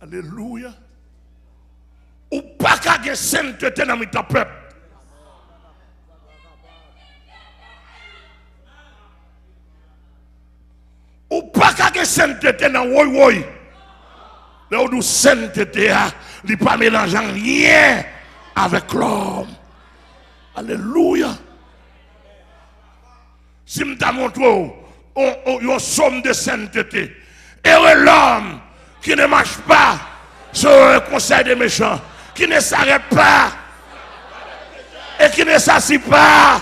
Alelouya. Ou pa ka gen sentete nan mitan pèp. Ou pa ka gen sentete nan woy woy. Lè w di w sentete a, li pa melanje anyen avèk lòm. Alelouya. Si m ta montre w on, on, yon sòm de sentete, heureux l'homme qui ne marche pas selon le conseil des méchants, qui ne s'arrête pas et qui ne s'assit pas,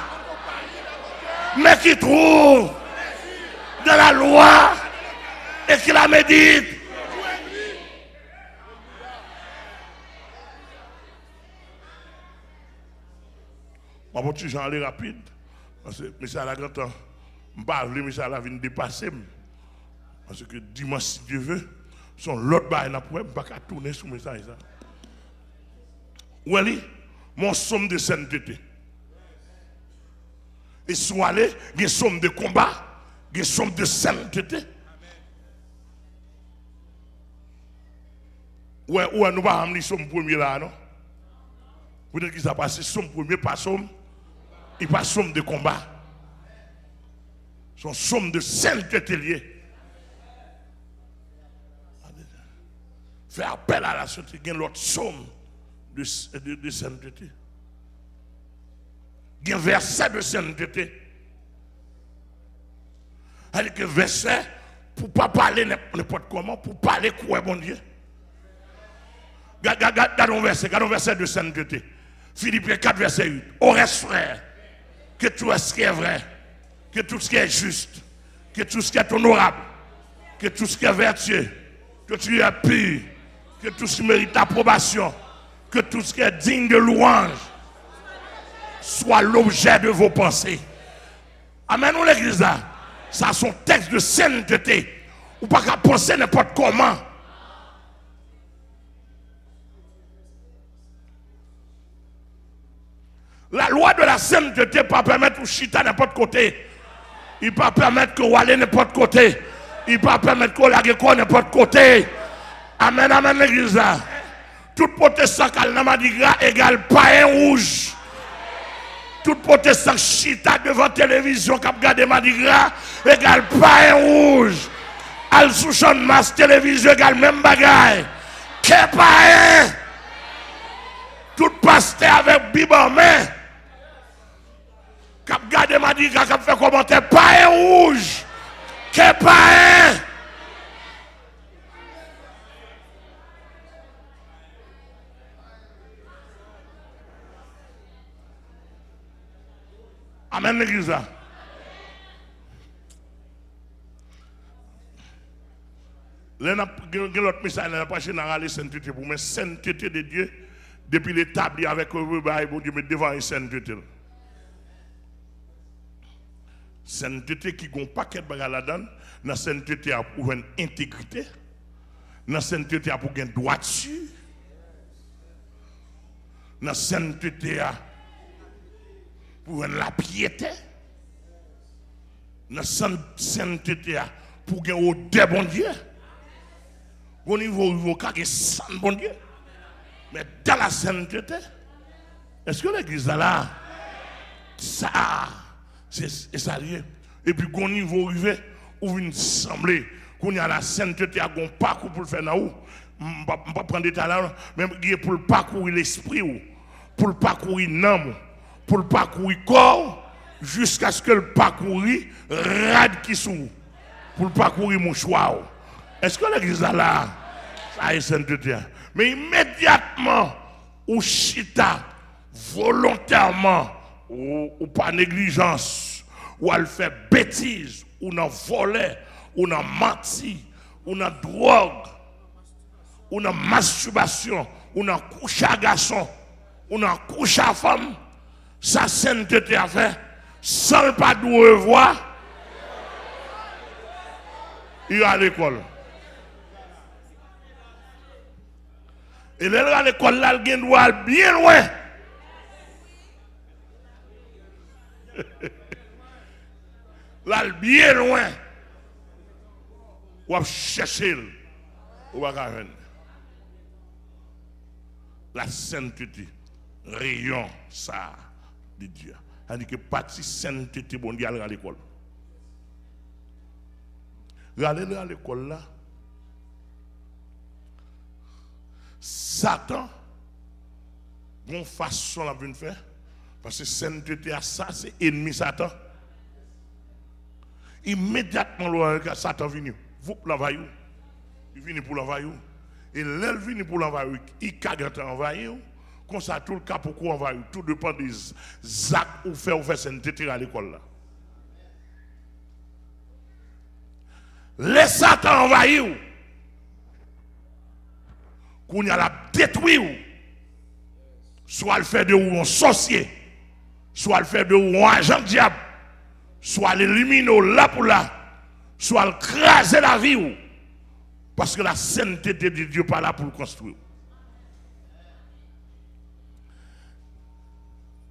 mais qui trouve dans la loi et qui la médite. Apot Ti Jan ale rapid. Paske mesaj la gentan, m pa vle mesaj la vin depase m. Paske dimanch, si Dye ve, se yon lòt bagay n ap wè, m pa ka tounen sou mesaj sa. Ou wè li? Mon sòm de sentete. E si w ale, gen sòm de konba, gen sòm de sentete. Ou wè, ou wè, nou pa janm li sòm premye la, non? Poutèt ki sa? Paske sòm premye pa sòm, li pa sòm de konba. Se yon sòm de sentete l ye. Fè apèl a la sentete, gen lòt sòm de, de, de sentete. Gen vèsè de sentete. Sètadi ke vèsè pou pa pale nenp-, nenpòt kòman, pou pale kouwè Bondye. Gad, gad, gad, gad yon vèsè, gad yon vèsè de sentete. Filipyen kat vèsè uit. Au reste, frères, que tout ce qui est vrai, que tout ce qui est juste, que tout ce qui est honorable, que tout ce qui est vertueux, que tu es pur, que tout ce qui mérite approbation, que tout ce qui est digne de louange soit l'objet de vos pensées. Amèn, ou legliz la? Sa se yon tèks de sentete. Ou pa ka panse nenpòt kòman. La loi de la sainteté pa pèmèt ou chita nenpòt kote. Li pa pèmèt ke w ale nenpòt kote. Li pa pèmèt ke w lage kò w nenpòt kote. Amèn, amèn, legliz la. Tout pwotestan k al nan madigra egal payen wouj. Tout pwotestan k chita devan televizyon k ap gade madigra egal payen wouj. Al sou Channmas, televizyon egal menm bagay. Kè payen. Tout pastè avèk bib an men k ap gade madigra, k ap fè kòmantè, payen wouj. Kè payen. Amèn, legliz la. Lè n ap gen, gen lòt mesaj, lè n ap preche, n a rale sentete pou mwen. Sentete de Dye, depi l etabli avèk yo, yo bay Bondye met devan li sentete l. Sentete ki gon pakèt bagay ladan l. Nan sentete a pou jwenn entegrite. Nan sentete a pou gen dwati. Nan sentete a pou jwenn lapyete. Nan san-, sentete a pou gen odè Bondye. Gon nivo rive ou ka gen sann Bondye. Men dans la sainteté. Èske legliz la la? Sa, se, se sa l ye. Epi gon nivo rive, ou vin sanble. Kounye a la sentete a gon pakou pou l fè nan ou. M p ap, m p ap pran detay la, non. Men gen pou l pakouri lespri w, pou l pakouri nanm ou, pou l pakouri kò w, jiskaske l pakouri rad ki sou ou, pou l pakouri mouchwa w. Èske legliz la la? Sa e sentete a. Men imedyatman ou chita volontèman, ou, ou pa neglijans, ou al fè betiz, ou nan vòlè, ou nan manti, ou nan dwòg, ou nan mastibasyon, ou nan kouche a gason, ou nan kouche a fanm, sa sentete a fè, san l pa di w orevwa, li rale kò l. E lè l rale kò l la, l gen dwa al byen lwen. L al byen lwen. W ap chèche l, ou pa ka jwenn. La sentete, reyon sa a de Dye a. Sa di ke pati sentete Bondye a, l rale kò l. Rale l rale kò l la. Satan, gon fason l ap vin fè, paske sentete a sa, se enmi Satan. Imedyatman lè w wè Satan vini, voup, l anvayi w. Li vini pou l anvayi w. E lè l vini pou l anvayi w, li ka gentan anvayi w. Konsa tou, l ka poko anvayi w. Tou depann de z-, zak ou fè, ou fè sentete rale kò l la. Lè Satan anvayi w, kounye a l ap detwi w. Swa l fè de ou yon sòsye, Swa l fè de ou yon ajan dyab, swa l elimine w la pou la, swa l kraze lavi w, paske la sentete de Dye pa la pou l konstwi w.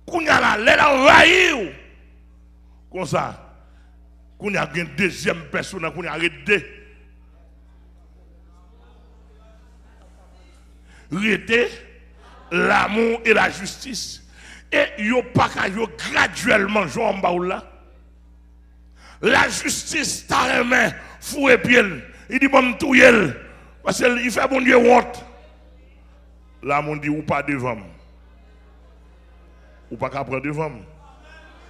Kounye a la, lè l anvayi w, konsa, kounye a gen dezyèm pèsonaj, kounye a ret de. Rete, l'amour et la justice. E yo pa ka, yo gradyèlman, jan m ba w la. Lajistis ta renmen foure pye l. Li di, "Ban m touye l." Paske li fè Bondye wont. Lamou di, "Ou pa devan m. Ou pa ka pran devan m."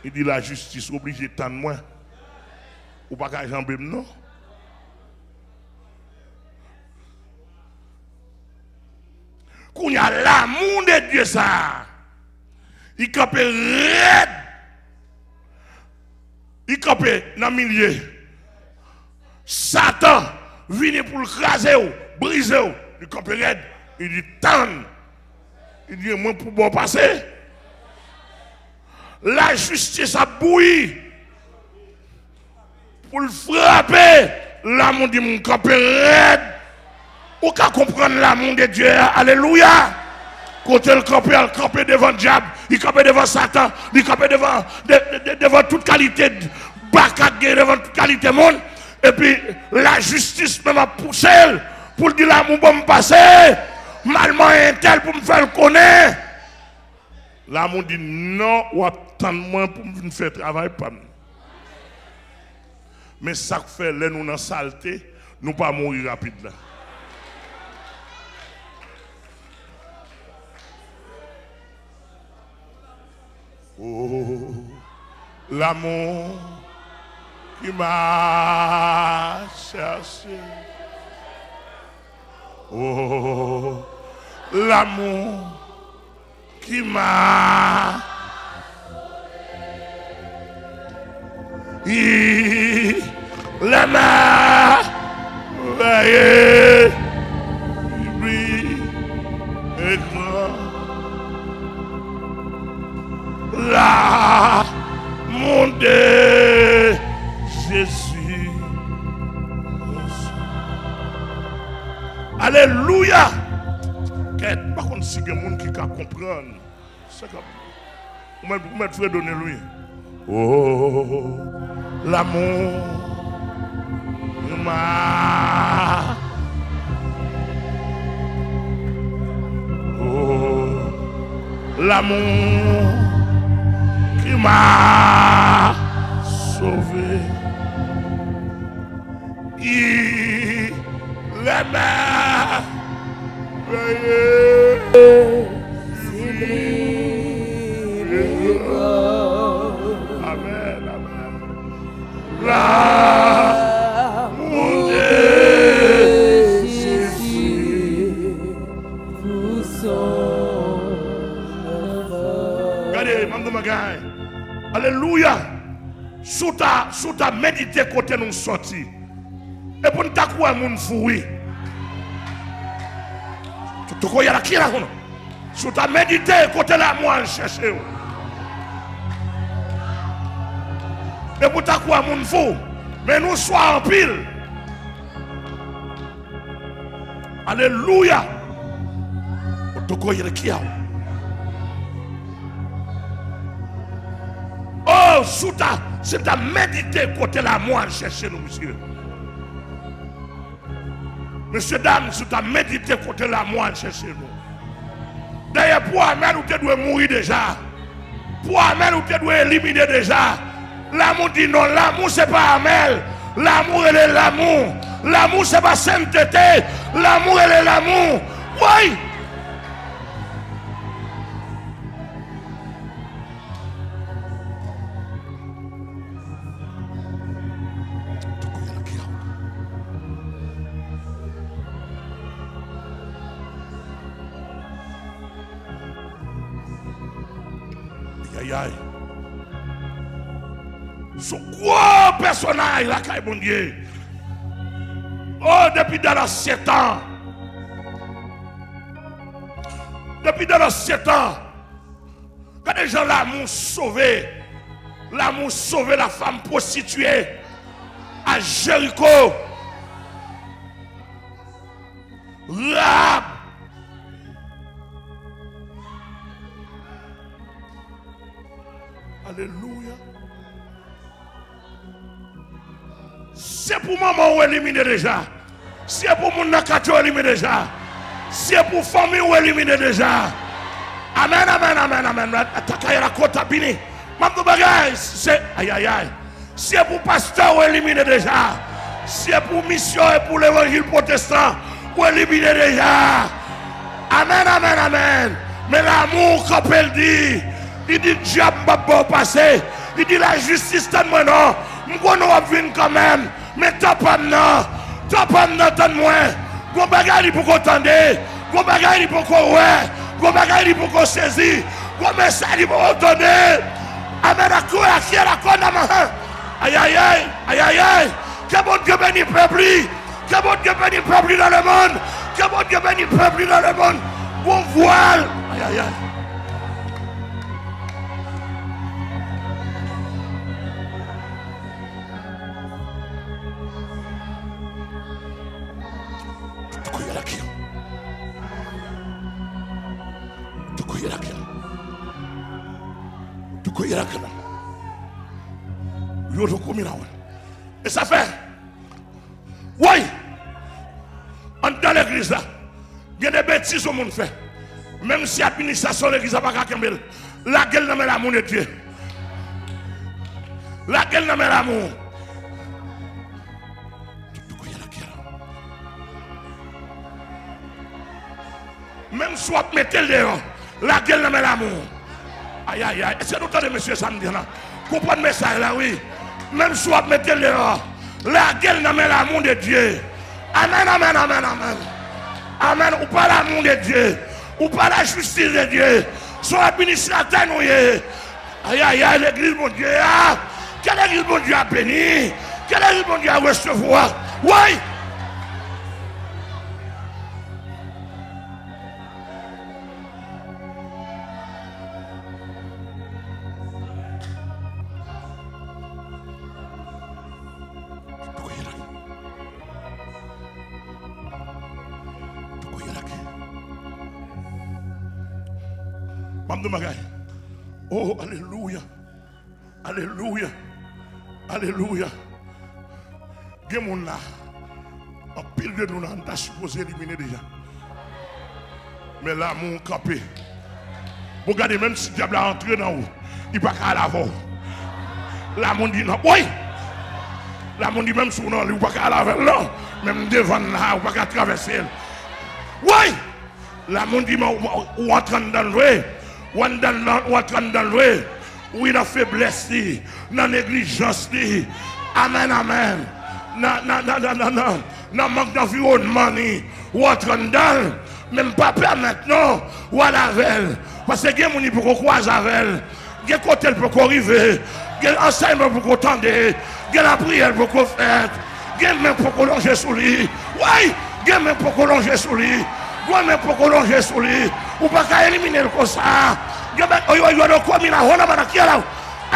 Li di, "Lajistis oblije tann mwen. Ou pa ka janbe m, non." Kounye a, lamou de Dye sa a, li kanpe rèd. Li kanpe nan milye. Satan vini pou l kraze w, brize w. Li kanpe rèd. Li di, "Tann." Li di, "Mwen pou ba w pase." Lajistis ap bouyi. Pou l frape, lamou di, "M kanpe rèd." Ou ka konprann lamou de Dye a, alelouya. Kote l kanpe a, l kanpe devan dyab, li kanpe devan Satan, li kanpe devan, de, de, de, devan tout kalite bakak gen, devan tout kalite moun. Epi lajistis menm ap pouse l pou l di, "Lamou, ban m pase. M al manyen entèl pou m fè l konnen." Lamou di, "Non, w ap tann mwen pou m vin fè travay pa m." Men sa k fè lè nou nan salte, nou pa mouri rapid la. Oh, l'amour qui m'a cherché. Oh, l'amour qui m'a, il est merveilleux, sublime et grand. L'amour de Jésus. Alelouya! Kèt, pa konn si gen moun ki ka konprann. Sa k ap, ou mèt, ou mèt fredone l, wi. Oh, l'amour m'a, oh, l'amour qui m'a sauvé. Il est merveilleux, sublime et grand. Amen, amen. L'amour de Jésus pour son enfant. Gade, m ap di w bagay. Alelouya. Si w ta, si w ta medite kote nou soti, e pou n ta kwè moun fou, wi. Toko yala ki la kono. Si w ta medite kote lamou al chèche w, e pou ta kwè moun fou, men nou swa anpil. Alelouya. Otoko yelekia. Oh, si w ta, si w ta medite kote lamou al chèche nou, mesye. Mesye dam, si w ta medite kote lamou al chèche nou. Dayè, pou Amèl, ou te dwe mouri deja. Pou Amèl, ou te dwe elimine deja. Lamou di non, lamou se pa Amèl. Lamou rele lamou. Lamou se pa sentete. Lamou rele lamou. Woy! Ayayay. Se yon gwo pèsonaj lakay Bondye. Oh, depi de lansyen tan. Depi de lansyen tan. Gade Jan lamou sove, lamou sove la femme prostituée à Jéricho. Rahab. Alelouya. Se pou manman w elimine deja. Se pou moun nan katye w elimine deja. Se pou fanmi w elimine deja. Amèn, amèn, amèn, amèn. Atakaya la kota bini. M ap di w bagay. Se, ayayay. Se pou pastè w elimine deja. Se pou misyon e pou levanjil pwotestan w elimine deja. Amèn, amèn, amèn. Men lamou kanpe, l di, li di, dyab, m p ap ba w pase. Li di, lajistis, tann mwen non. M konnen w ap vin kanmenm. Men tan pa m nan. Tan pa m nan, tann mwen. Gon bagay li poko tande. Gon bagay li poko wè. Gon bagay li poko sezi. Gon mesaj li poko tande. Amèn, a kwe a kye la konda mahan. Ayayay, ayayay. Ke Bondye beni pèp li. Ke Bondye beni pèp li dans le monde. Ke Bondye beni pèp li dans le monde. Gon vwal. Ayayay. Tukuya la kia. Tukuya la kia. Tukuya la kia. Yo to komi la wè. E sa fè. Woy! Anndan legliz la, gen de betiz yon moun fè. Menm si administrasyon legliz la pa ka kenbe l, lage l nan men lamou de Dye. Lage l nan men lamou. Menm si w ap mete l deyò, lage l nan men lamou. Ayayay, èske nou tande mesye sa m di la? Konprann mesaj la, wi. Menm si w ap mete l deyò, lage l nan men lamou de Dye. Amèn, amèn, amèn, amèn. Amèn. Ou pa lamou de Dye. Ou pa lajistis de Dye. Se yon administratè nou ye. Ayayay, legliz Bondye a. Ke legliz Bondye a beni. Ke legliz Bondye a resevwa. Woy! M ap di yon bagay. Oh, alelouya. Alelouya. Alelouya. Gen moun la, anpil de nou la, n ta sipoze elimine deja. Men lamou kanpe. Bon, gade, menm si dyab la antre nan ou, li pa ka al avè w. Lamou di non. Woy! Lamou di menm si w nan li, ou pa ka al avè l non. Menm devan l la, ou pa ka travèse l. Woy! Lamou di men ou, ou antre anndan l vre. Ou anndan l, ou antre anndan l vre. Wi, nan feblès li, nan neglijans li. Amèn, amèn. Nan, nan, nan mank danviwònman li, ou antre anndan l. Men m pa pèmèt non, ou al avè l. Paske gen moun li poko kwaze avè l. Gen kote l poko rive. Gen ansèyman l poko tande. Gen lapriyè l poko fèt. Gen men k poko lonje sou li. Woy! Gen men k poko lonje sou li. Gen men k poko lonje sou li. Ou pa ka elimine l konsa. Gen men, oy, oy, oy, oy, komi la, hona mana, kia la.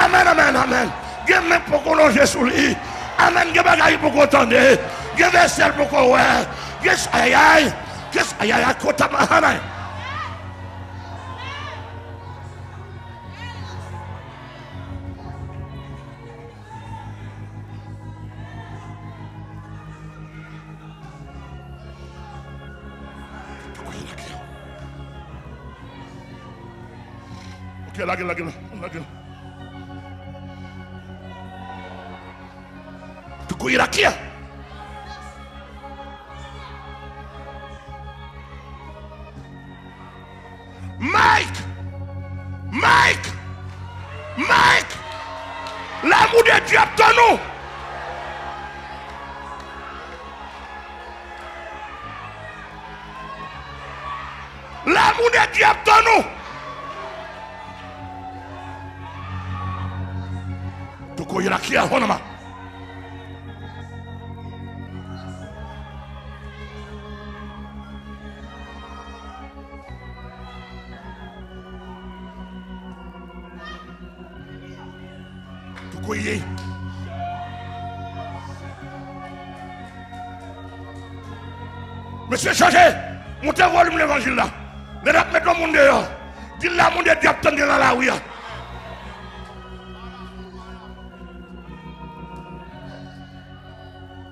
Amèn, amèn, amèn. Gen men k poko lonje sou li. Amèn. Gen bagay li poko tande. Gen vèsè l poko wè. Gen ayayay. Gen ayayay, kota mahanay. Ok, lage l, lage l, lage l. Tukuyi la kia. Mike! Mike! Mike! Lamou de Dye ap tann ou! Lamou de Dye ap tann ou! Tukuyi la kia honama. Kouri. Mesye, chanje! Moute volim levanjil la. Lè n ap met yon moun deyò, di l Lamou de Dye ap tann li nan lari a.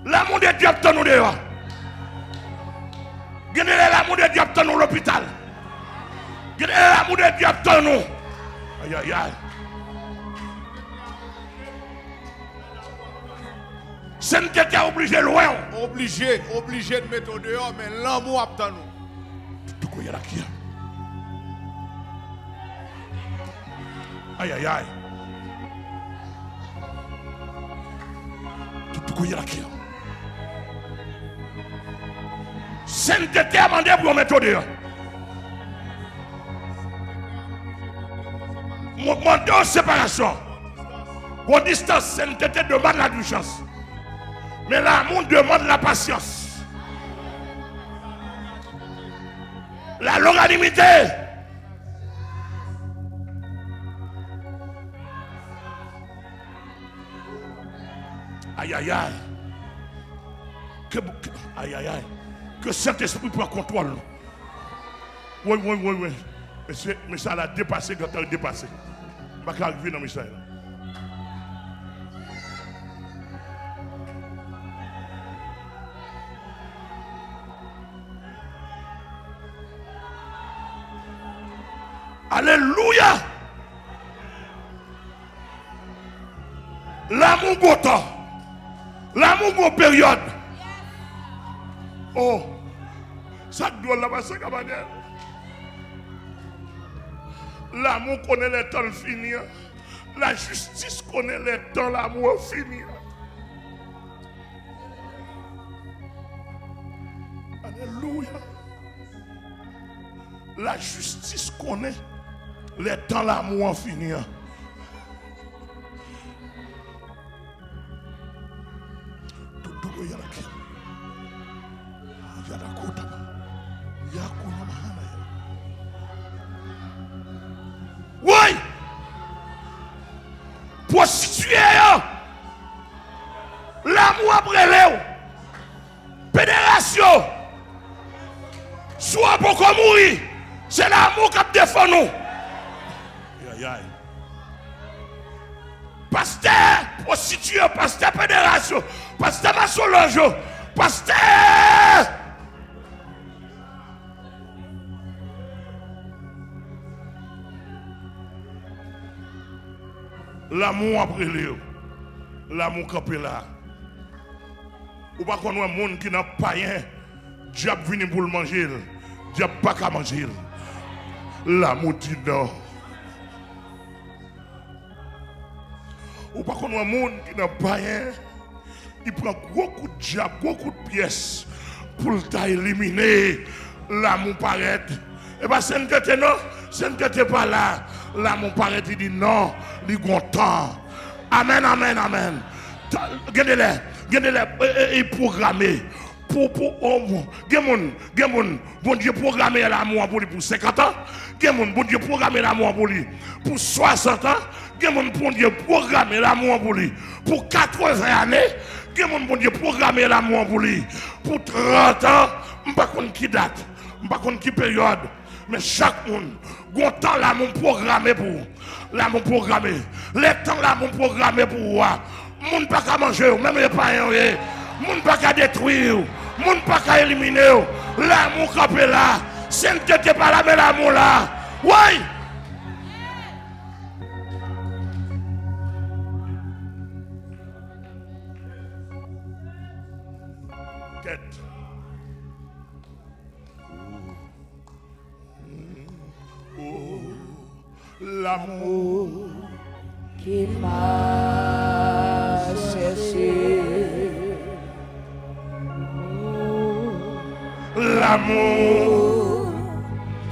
Lamou de Dye ap tann ou deyò. Gen de lè Lamou de Dye ap tann ou lopital. Gen de lè Lamou de Dye ap tann ou. Ayayay. Sentete oblije lwen w. Oblije, oblije n mete w deyò, men lanmou ap tann ou. Tutukuya la kia. Ayayay. Tutukuya la kia. Sentete a mande pou yo mete w deyò. Mande w separasyon. Gwo distans, sentete demann ladijans. Men lamou demann lapasyans. La longanimite. Ayayay. Ke, ke, ayayay. Ke Sentespri pran kontwòl nou. Woy, woy, woy, woy. Mesye, mesaj la depase, gentan depase. M pa ka rive nan mesaj la. Alelouya! Lamou gon tan. Lamou gon peryòd. Oh, sa k dwòl la, pa sa k ap anyen. Lamou konnen lè tan l fini an. Lajistis konnen lè tan lamou an fini an. Alelouya. Lajistis konnen lè tan lamou an fini an. Tutukuya la kia. Yada kota. Yakuna mahana ya. Woy! Pwostitiye yo! Lamou ap rele w. Pederasyon, si w poko mouri, se lamou k ap defann ou. Ayayay. Pastè pwostitiye, pastè pederasyon, pastè masonlòj yo, pastè. Lamou ap rele yo. Lamou kanpe la. Ou pa konn wè moun ki nan payen, dyab vini pou l manje l, dyab pa ka manje l. Lamou di non. Ou pa konn wè moun ki nan payen, li pran gwo kout dyab, gwo kout pyès pou l ta elimine. Lamou parèt. E pa sentete non, sentete pa la. Lamou parèt, li di non, li gon tan. Amèn, amèn, amèn. Ta- Gen de lè, gen de lè, e, e, e pwograme. Pou, pou, oh, gen moun, gen moun, Bondye pwograme lamou an pou li pou senkant an. Gen moun, Bondye pwograme lamou an pou li pou swasant an. Gen moun, Bondye pwograme lamou an pou li pou katreven ane. Gen moun, Bondye pwograme lamou an pou li pou trant an. M pa konn ki dat, m pa konn ki peryòd, men chak moun gon tan lamou pwograme pou ou. Lamou pwograme. Lè tan lamou pwograme pou ou a, moun pa ka manje w, menm e payen w ye. Moun pa ka detwi w. Moun pa ka elimine w. Lamou kanpe la. Sentete pa la, men lamou la. Woy! Kèt. Oh, lamou ki m ap chèche. Lamou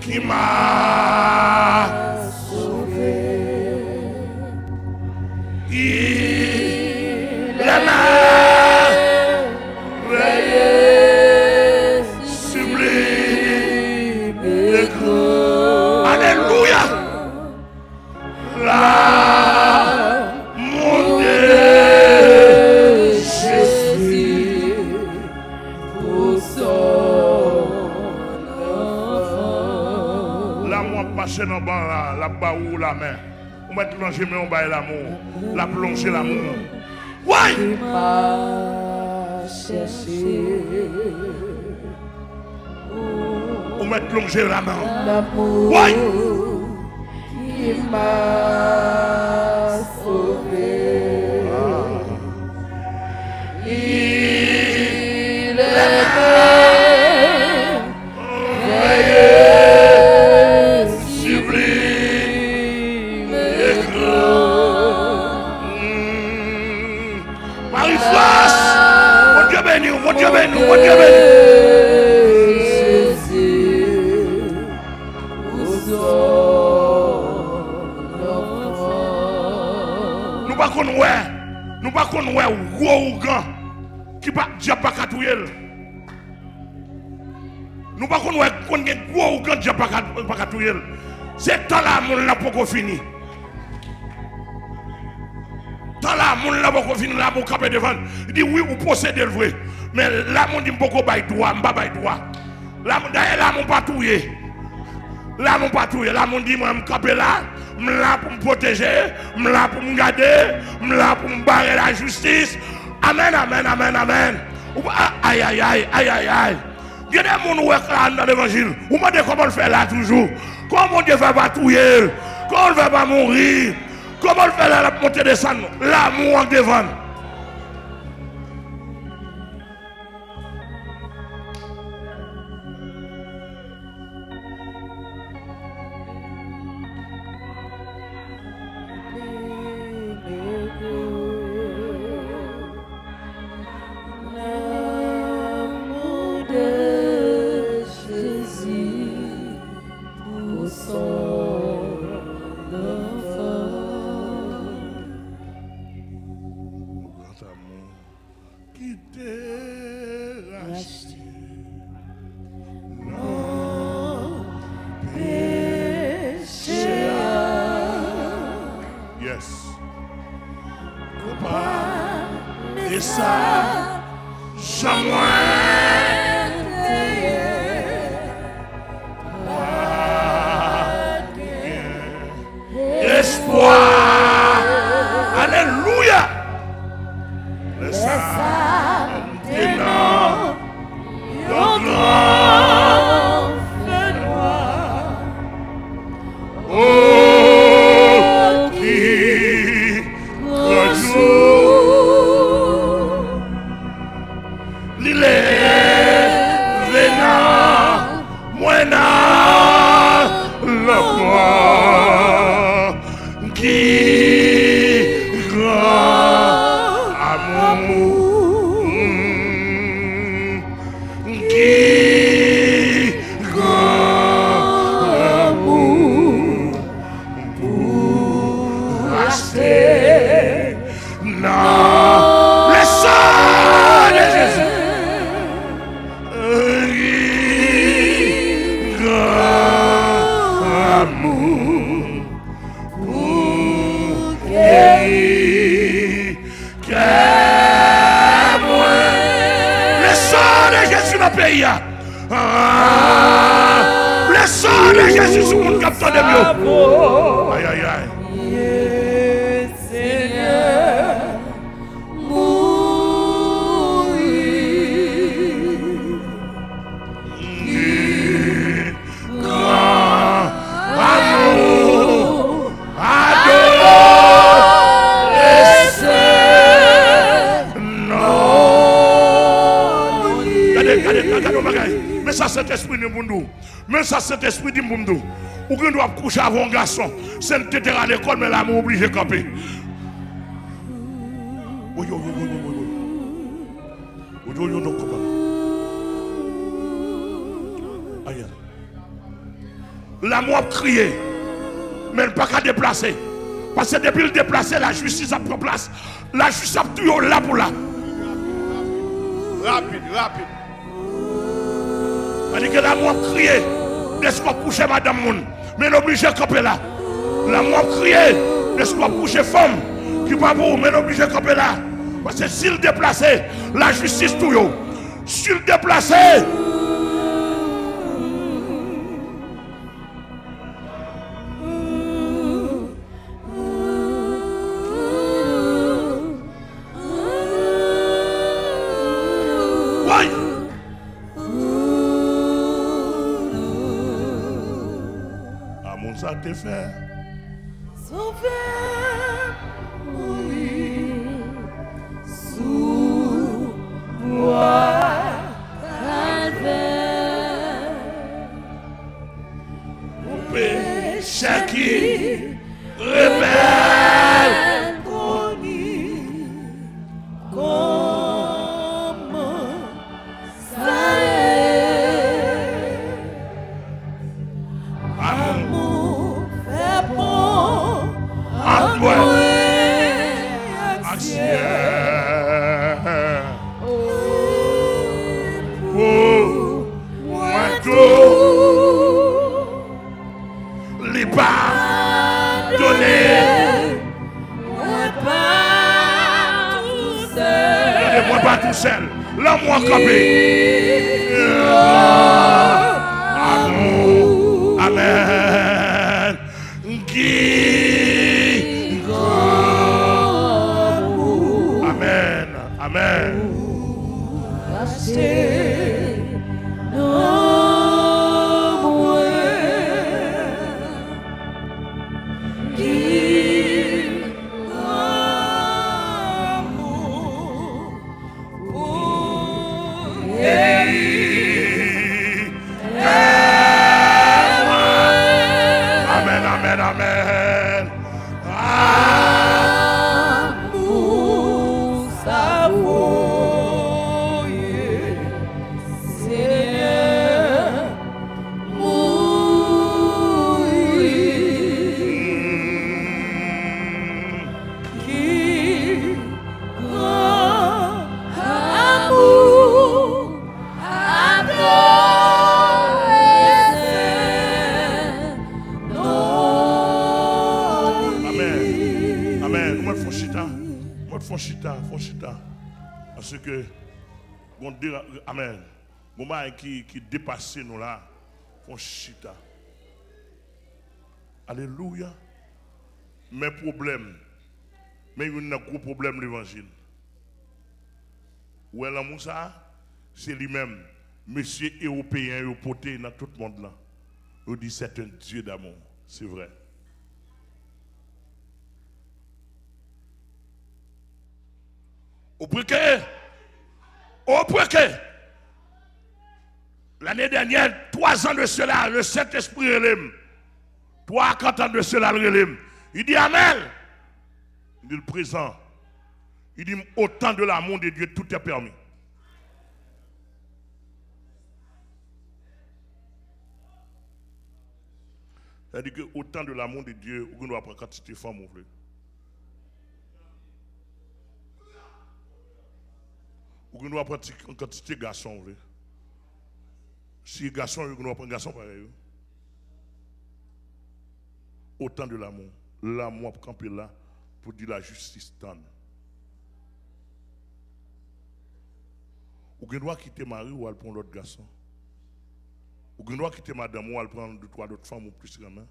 ki m ap sove. Il est merveilleux, sublime et grand. Alelouya! L'amour de Lanmou ap mache nan ban la, l ap ba ou lamen. Ou mèt lonje men w bay lanmou. L ap lonje lanmou. Woy! Ki m ap chèche. Ou mèt lonje lamen w. Lanmou. Woy! Qui m'a sauvé. Il est merveilleux, sublime et grand. Marie France, Bondye beni w, Bondye beni w, Bondye beni w. Jésus. Nou pa konn wè, nou pa konn wè gwo ougan ki pa, dyab pa ka touye l. Nou pa konn wè, konn gen gwo ougan dyab pa ka, pa ka touye l. Se tan lanmou l lan poko fini. Tan lanmou l lan poko fini, lanmou kanpe devan l. Li di, wi, ou posede l vre. Men lanmou di, m poko bay dwa, m pa bay dwa. Lanmou, dayè, lanmou pa touye. Lanmou pa touye. Lanmou di, mwen, m kanpe la, m la pou m pwoteje, m la pou m gade, m la pou m bare lajistis. Amèn, amèn, amèn, amèn. Ou pa, ayayay, ayayay. Gen de moun ou wè k la anndan levanjil. Ou mande kòman l fè la toujou. Kòman Bondye fè pa touye l? Kòman l fè pa mouri? Kòman l fè la l ap monte desann? Lanmou an devan l. L'amour de Jésus pour son enfant. Grand amour qui te racheter. Non, péché. Yes. Konpa de sa, jan mwen te ye, pa gen espwa. Alelouya! Lè sa m te nan yon gran fènwa. O, ki gran jou! Li leve nan mwen nan lanmou. Ki gran amou, ki gran amou pou rachte nan le sang de Jésus. Ki gran amou pou geri kè mwen. Le sang de Jésus nan peyi a. Ah, le sang de Jésus sou moun k ap tande m yo. Ay, ay, ay. Mouri. Ki gran amou, adolesè, non. Gade, gade, gade yon bagay. Men sa Sentespri di m pou m di w. Men sa Sentespri di m pou m di w. Ou gen dwa ap kouche avè yon gason. Sentete al lekòl, men lanmou oblije kanpe. Woy, woy, woy, woy, woy, woy. Woy, woy, woy, woy, woy. Ayen. Lanmou ap kriye, men l pa ka deplase. Paske depi l deplase, lajistis ap pran plas. Lajistis ap touye w la pou la. Rapid, rapid. Tandike lanmou ap kriye dèske w ap kouche madanm moun, men l oblije kanpe la. Lanmou ap kriye dèske w ap kouche fanm ki pa pou ou, men l oblije kanpe la. Paske si l deplase, lajistis touye w. Si l deplase, Sa te fè. Sove m mouri sou bwa Kalvè. Pou peche ki rebèl koni. Kòman sa ye? Amou fè pon ant mwen ak syèl. Pou mwen tou. Li padone. Mwen pa tousèl. Gade, mwen pa tousèl. Lanmou an kanpe. Amou. Amèn. Ki gran amou. Amèn. Amèn. Kache nan mwen. Ki gran amou pou peyi. Amèn, amèn, amèn, amèn. Amou sa voye Senyè mouri. Ki gran amou. Adore non li. Amèn. Amèn. Nou mèt fon chita. Nou mèt fon chita. Fon chita. Paske gon de, amèn. Gon bagay ki, ki depase nou la. Fon chita. Alelouya. Men pwoblèm. Men youn nan gwo pwoblèm levanjil. Ou wè lanmou sa a? Se li menm mesye ewopeyen yo pote nan tout mond lan. Yo di, c'est un Dieu d'amour. Se vre. Au point que, au point que, l'année dernière, trois ans de cela, le Saint-Esprit rele m. Trois à quatre ans de cela, l rele m. Li di, Amèl, li di l prezan. Li di m, au temps de l'amour de Dieu, tout est permis. Sa vle di ke au temps de l'amour de Dieu, ou gen dwa pran kantite fanm ou vle. Ou gen dwa pran ti, kantite gason ou vle. Si gason yo, ou gen dwa pran gason parèy ou. Au temps de l'amour. Lanmou ap kanpe la pou di lajistis tann. Ou gen dwa kite mari w al pran lòt gason. Ou gen dwa kite madanm ou al pran de twa lòt fanm ou plis renmen.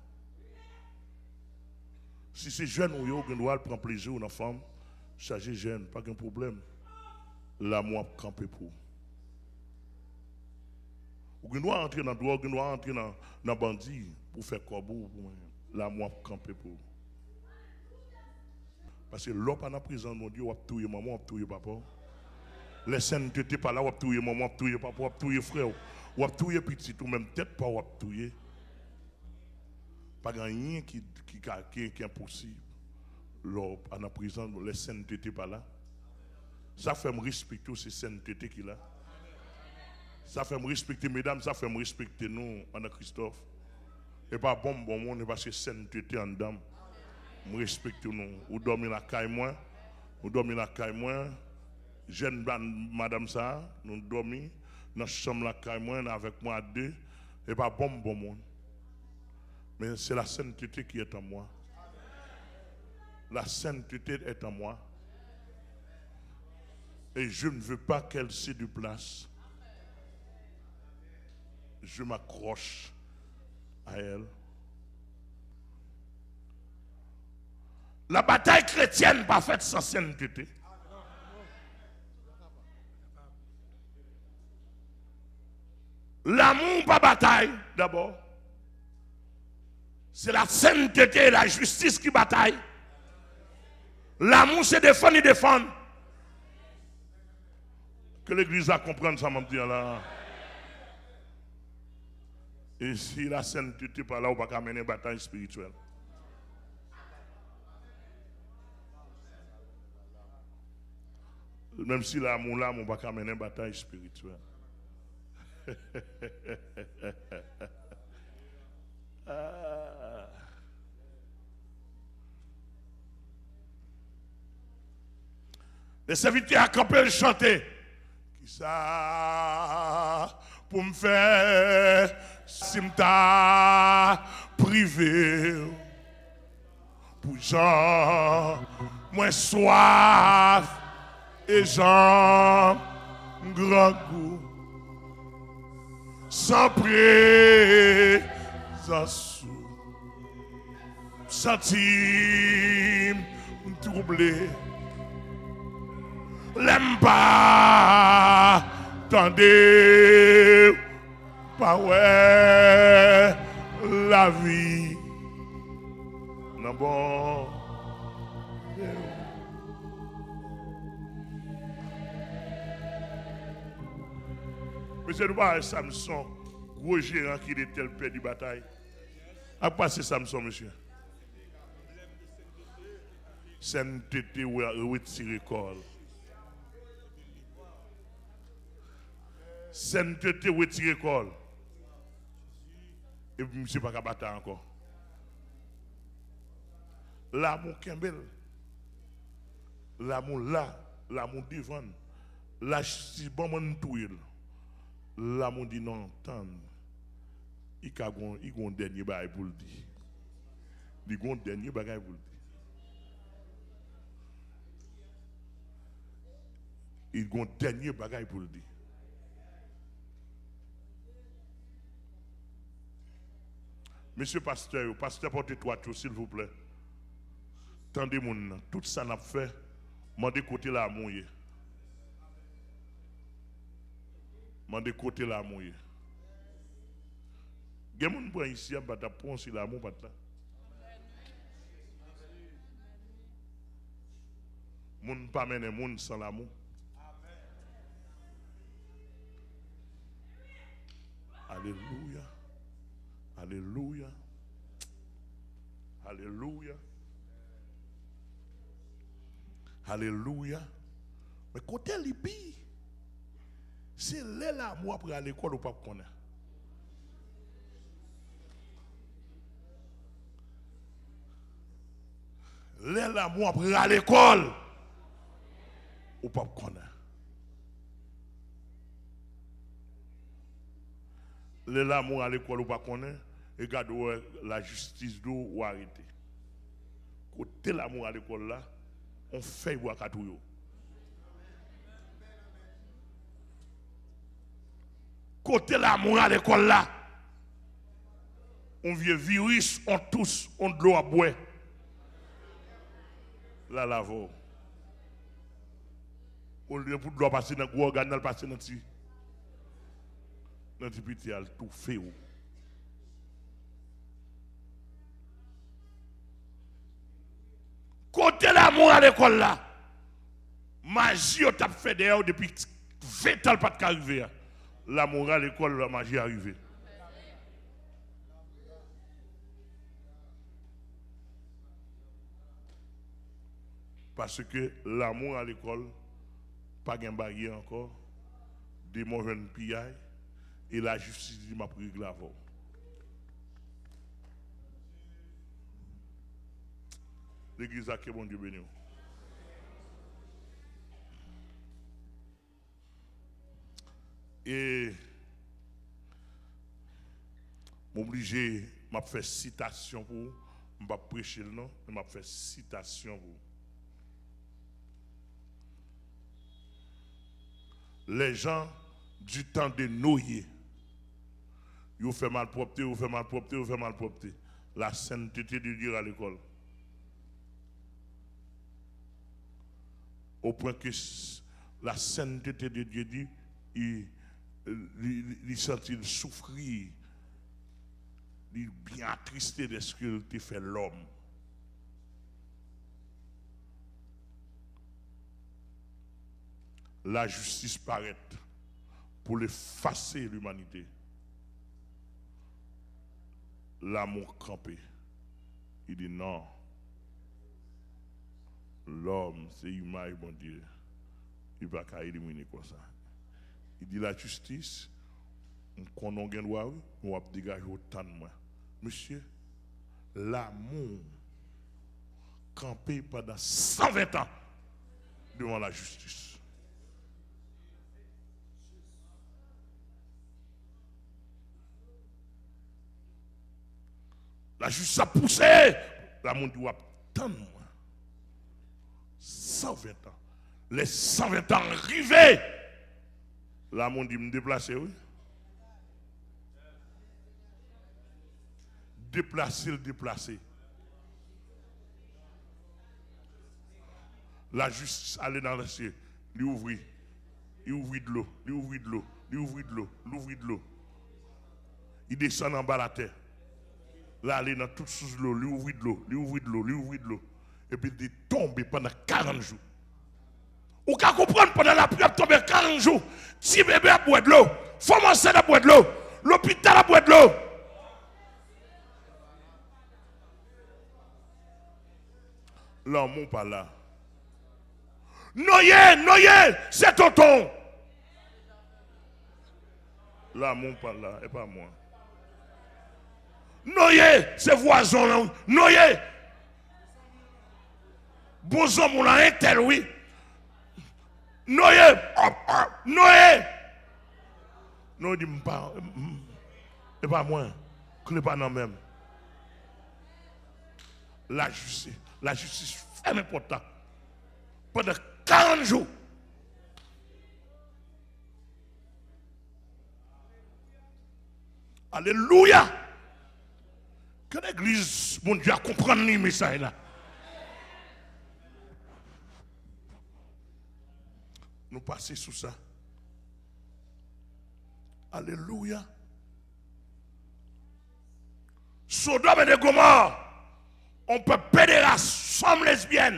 Si se jèn ou ye, ou gen dwa al pran plezi w nan fanm, chaje jèn, pa gen pwoblèm. Lanmou ap kanpe pou ou. Ou gen dwa antre nan dwòg, ou gen dwa antre nan, nan bandi pou fè kòb ou, pou mwen. Lanmou ap kanpe pou ou. Paske lè w pa nan prezans Bondye, w ap touye manman w, w ap touye papa w. Lè sentete pa la, w ap touye manman w, w ap touye papa w, w ap touye frè w, w ap touye pitit ou, menm tèt pa w, w ap touye. Pa gen anyen ki, ki ka, ki, ki enposib. Lè w pa nan prezans, lè sentete pa la. Sa fè m respekte w, se sentete ki la. Sa fè m respekte medam, sa fè m respekte nou andan Kristòf. E pa bon m bon moun, e paske sentete anndan m. M respekte nou. Ou dòmi lakay mwen, ou dòmi lakay mwen. Jèn madanm sa, nou dòmi nan chanm lakay mwen avèk mwen a de. E pa bon m bon moun. Mais c'est la sainteté qui est en moi. La sainteté est en moi. Et je ne veux pas qu'elle se déplace. Je m'accroche à elle. La bataille chrétienne pa fèt san sentete. Lanmou pa batay dabò. Se lasentete e lajistis ki batay. Lanmou se defann li defann. Ke legliz la konprann sa m ap di an la. E si lasentete pa la, ou pa ka mennen batay espirityèl. Menm si lanmou la, men ou pa ka mennen batay espirityèl. Ah. Lè sèvitè a kanpe, l chante. Kisa pou m fè si m ta prive w? Pou jan mwen swaf e jan m grangou, san prezans ou, m santi m twouble. Lè m pa tande w, pa wè lavi nan bon. Mesye, nou pa wè Samson, gwo jeran ki te tèl pèdi batay. Ak pase Samson, mesye. Sentete retire kò l. Sentete retire kò l. Epi misye pa ka batay ankò. Lanmou kenbe l. Lanmou la, lanmou defann. Lajistis ban mwen m touye l. Lanmou di non, tann. Li ka gon, li gon dènye bagay pou l di. Li gon dènye bagay pou l di. Li gon dènye bagay pou l di. Mesye pastè yo, pastè pòte twat yo, silvouplè. Tande moun nan. Tout sa n ap fè, mande kote lanmou ye. Mande kote lanmou ye. Gen moun pran isi a, m pa t ap pran w si lanmou pa t la. Moun pa mennen moun san lanmou. Alelouya. Alelouya. Alelouya. Alelouya. Men kote li pi, se lè lanmou ap rale kò l ou p ap konnen. Lè lanmou ap rale kò l, ou p ap konnen. Lè lanmou rale kò l, ou pa konnen, e gade w wè lajistis di w, ou arete. Kote lanmou rale kò l la, on fèy bwa ka touye w. Kote lanmou rale kò l la, on vye viris, on tous, on dlo w ap bwè, l al avè w. Olye pou dlo a pase nan gwo ògàn nan, l pase nan ti, nan ti piti a, l toufe w. Kote lanmou a lekòl la? Maji yo t ap fè dèyè w depi ven tan l pa t ka rive a. Lanmou a lekòl la, maji a rive. Paske lanmou a lekòl, pa gen baryè ankò, demon jwenn piyay, e lajistis di, "M ap regle avè w." Legliz la, ke Bondye beni w. E m oblije, m ap fè sitasyon pou ou. M p ap preche l non, men m ap fè sitasyon pou ou. Les gens du temps de Noé, yo fè malpwòpte, yo fè malpwòpte, yo fè malpwòpte. La sainteté de Dieu a lekòl. Au point que s-, la sainteté de Dieu di, li, li, li, li santi l soufri. Li byen atriste dèske l te fè lòm. Lajistis parèt pou l efase limanite. Lanmou kanpe. Li di non. Lòm se imaj Bondye. Li pa ka elimine konsa. Li di lajistis, m konnen w gen dwa wi, men w ap degaje w tann mwen. Mesye, lanmou kanpe pandan san ven tan devan lajistis. Lajistis ap pouse. Lanmou di w ap tann mwen. San ven tan. Lè san ven tan rive, lanmou di m deplase wi. Deplase l deplase. Lajistis ale nan lesye, li ouvri. Li ouvri dlo, li ouvri dlo, li ouvri dlo, li ouvri dlo. Li desann anba latè. L ale nan tout sous dlo, li ouvri dlo, li ouvri dlo, li ouvri dlo. Epi li tonbe pandan karant jou. Ou ka konprann pandan lapli ap tonbe karant jou, ti bebe ap bwè dlo, fanm ansent ap bwè dlo, lopital ap bwè dlo. Lanmou pa la. Noye, Noye, se tonton. Lanmou pa la, e pa mwen. Noye, se vwazen w lan. Noye, bon zanmi w lan, entèl wi. Noye, Noye. Noye di m pa, m- e pa mwen. Kle pa nan men m. Lajistis, lajistis fèmen pòt la pandan karant jou. Alelouya! Ke legliz Bondye a konprann li mesaj la. Nou pase sou sa. Alelouya! Sodòm e de Gomò, yon pèp pederas, fanm lesbyèn,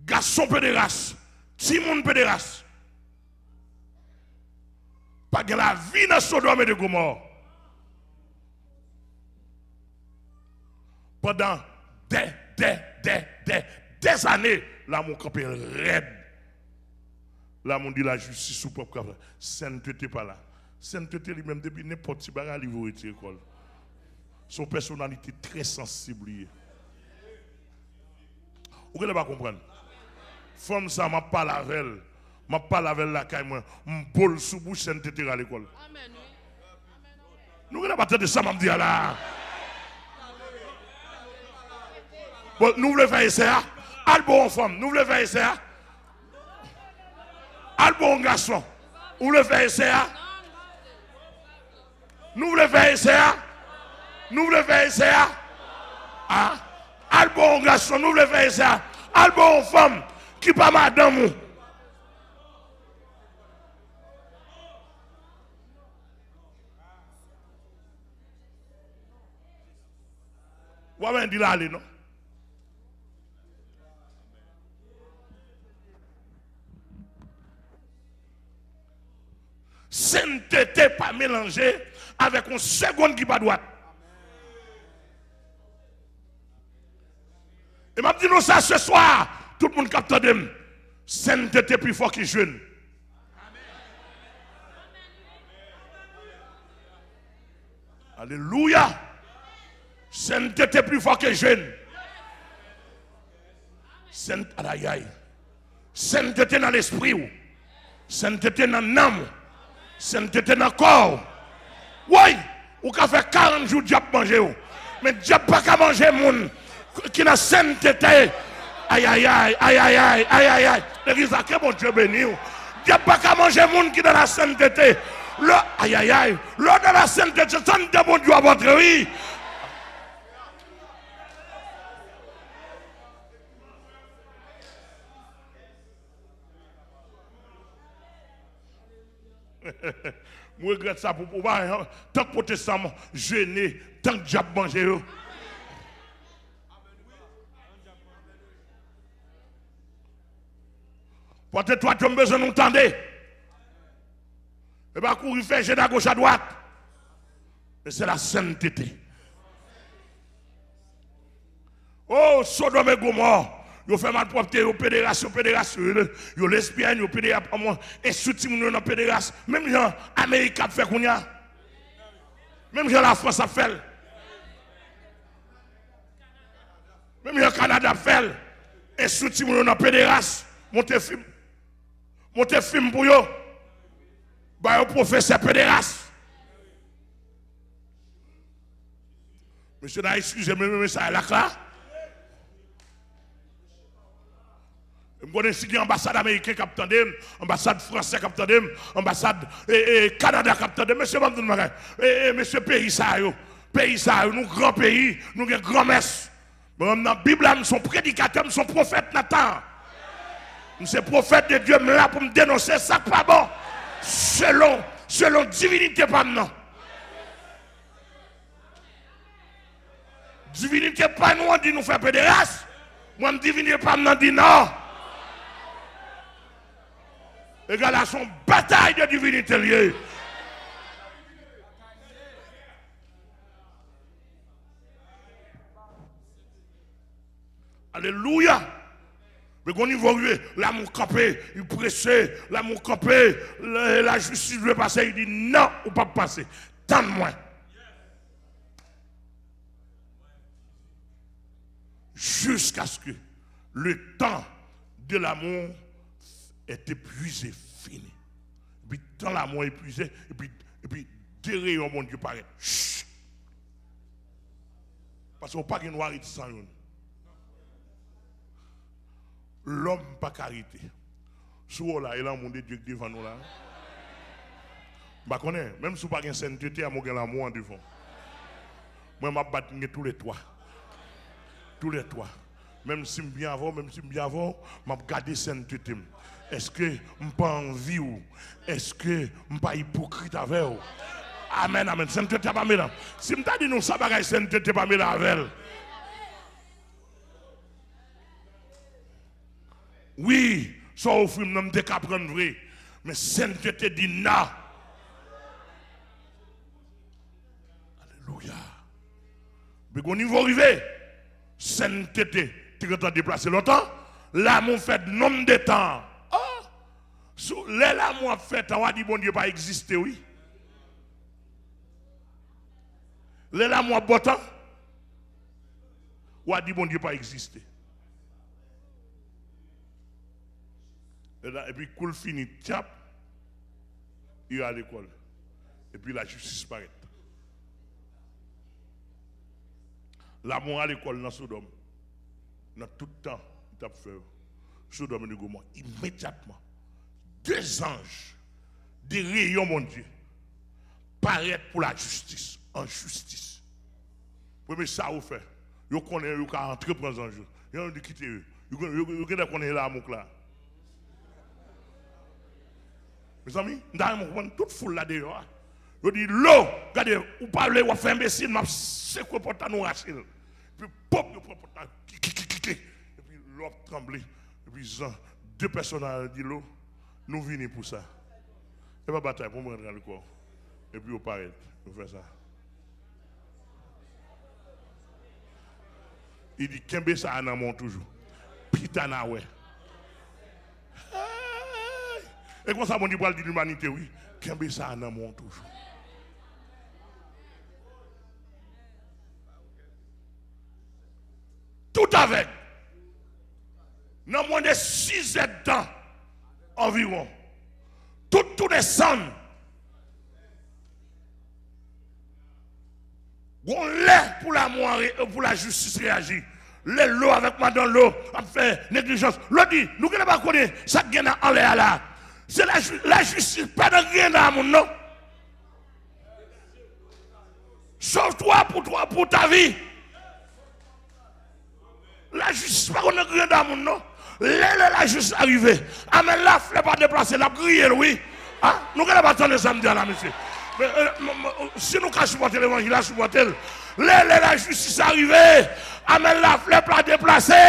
gason pederas, timoun pederas. Pa gen lavi nan Sodòm e de Gomò. Pandan dè, dè, dè, dè, dè zane, lanmou kanpe rèd. Lanmou di lajistis ou pap ka fè. Sentete pa la. Sentete li menm depi nenpòt ti bagay li voye tire kò l. Se yon pèsonalite trè sansib li ye. Ou genlè pa konprann. Fanm sa m ap pale avè l, m ap pale avè l lakay mwen, m bo l sou bouch, sentete rale kò l. Nou genlè pa tande sa m ap di a la. Bon, nou vle fè esè a? Al bo yon fanm. Nou vle fè esè a? Al bo yon gason. Ou vle fè esè a? Nou vle fè esè a? Nou vle fè esè a? A? Al bo yon gason. Nou vle fè esè a? Al bo yon fanm ki pa madanm ou. W ap di l ale non. Sentete pa melanje avèk yon segonn ki pa dwat. E m ap di nou sa se swa, tout moun k ap tande m, sentete pi fò ke jèn. Alelouya! Sentete pi fò ke jèn. Sent, ayayay. Sentete nan lespri w. Sentete nan nanm ou. Sentete nan kò w. Woy! Ou ka fè karant jou dyab manje w. Men dyab pa ka manje moun ki nan sentete. Ayayay, ayayay, ayayay. Legliz la, ke Bondye beni w. Dyab pa ka manje moun ki nan la sentete. Lè, ayayay. Lè w nan la sentete, sentete Bondye w ap antre, wi. M regrèt sa pou, pou pa, tank pwotestan jene, tank dyab manje yo. Pòte twat yo, m bezwen nou tande. E pa kouri fè jene agoch adwat. Men se lasentete. Oh, Sodòm e Gomò, yo fè malpwòpte, yo pederas, yo pederas, yo, yo lesbyèn, yo pederas, enstwi timoun yo nan pederas. Menm jan Amerik ap fè kounye a. Menm jan Lafrans ap fè l. Menm jan Kanada ap fè l. Enstwi timoun yo nan pederas. Monte fim. Monte fim pou yo. Ba yo pwofesè pederas. Mesye, n a eskize m, men mesaj la ka. M konnen si gen anbasad ameriken k ap tande m, anbasad fransè k ap tande m, anbasad, e, e, Kanada k ap tande m, mesye, ban m di n bagay. E, e, mesye, peyi sa yo, peyi sa yo, nou gran peyi, nou gen granmès. Mwen menm nan Bib la, m se yon predikatè, m se yon pwofèt nan tan an. M se pwofèt de Dye, m la pou m denonse sa k pa bon. Selon, selon divinite pa m nan. Divinite pa nou an di nou fè pederas. Mwen, divinite pa m nan di non. Egal a se yon batay de divinite l ye. Alelouya. Men gon nivo rive, lanmou kanpe, li prese, lanmou kanpe, la, lajistis vle pase, li di non, ou p ap pase. Tann mwen. Jusqu'à ce que le temps de l'amour est épuisé, fini. Epi tan lanmou an epuize, epi, epi de reyon Bondye parèt. Shh! Paske w pa gen dwa ret san youn. Lòm pa ka rete. Sou w la, e lanmou de Dye k devan nou la. M pa konnen, menm si w pa gen sentete a, men w gen lanmou an devan w. Mwen, m ap bat, m gen toulètwa. Toulètwa. Menm si m byen avè w, menm si m byen avè w, m ap gade sentete m. Èske m pa anvi w? Èske m pa ipokrit avè w? Amèn, amèn. Sentete pa mele. Si m ta di nou sa bagay sentete pa mele avè l. Wi, sa w ofri m nan, m te ka pran vre. Men sentete di non. Alelouya. Men gon nivo rive. Sentete te gentan deplase lontan. Lanmou fèt nonm de tan. Oh! Sou, lè lanmou ap fèt, w a di Bondye pa egziste, wi. Lè lanmou ap bò tan, w a di Bondye pa egziste. Lè la, epi kou l fini, tchap, li ale kò l. Epi lajistis parèt. Lanmou ale kò l nan Sodòm. Nan tout tan li t ap fè yo. Sodòm e Gomò, imedyatman, de zanj, de reyon Bondye parèt pou lajistis, an jistis. Premye sa yo fè, yo konnen yo ka antre pran zanj yo. Yo di kite yo. Yo, yo, yo genlè konnen lanmou k la. Mezanmi, m ta renmen konprann tout foul la deyò a. Yo di, Lo, gade, ou pa vle, w ap fè enbesil, m ap sekwe pòt la, nou rache l. Epi, pòp, yo pran pòt la, ki, ki, ki, ki, ki. Epi, Lo ap tranble. Epi, zan, de pèsonaj di, Lo, nou vini pou sa. E pa batay pou mwen rann kò. Epi, yo parèt, yo fè sa. Li di, kenbe sa a nan men w toujou. Pita n a wè. Hey! E konsa Bondye pral di limanite, wi. Kenbe sa a nan men w toujou. Tout avèg. Nan mwens de sizèdtan anviwon. Tout tounen sann. Gon lè pou lanmou an re-, pou lajistis reyaji. Lè Lo avèk madan Lo ap fè neglijans. Lo di, nou genlè pa konnen sa k gen nan anlè a la. Se laju-, lajistis pa nan griyen nan moun, non. Sauve-toi pour toi, pour ta vie. Lajistis pa konn nan griyen nan moun, non. Lè, lè lajistis la rive, amèn, laflè pa deplase, l ap griye l, wi. A, nou genlè pa tande sa m di a la, mesye. Men, e, m, m, si nou ka sipòte levanjil la, sipòte l. Lè, lè lajistis a rive, Amèl Laflè pa deplase.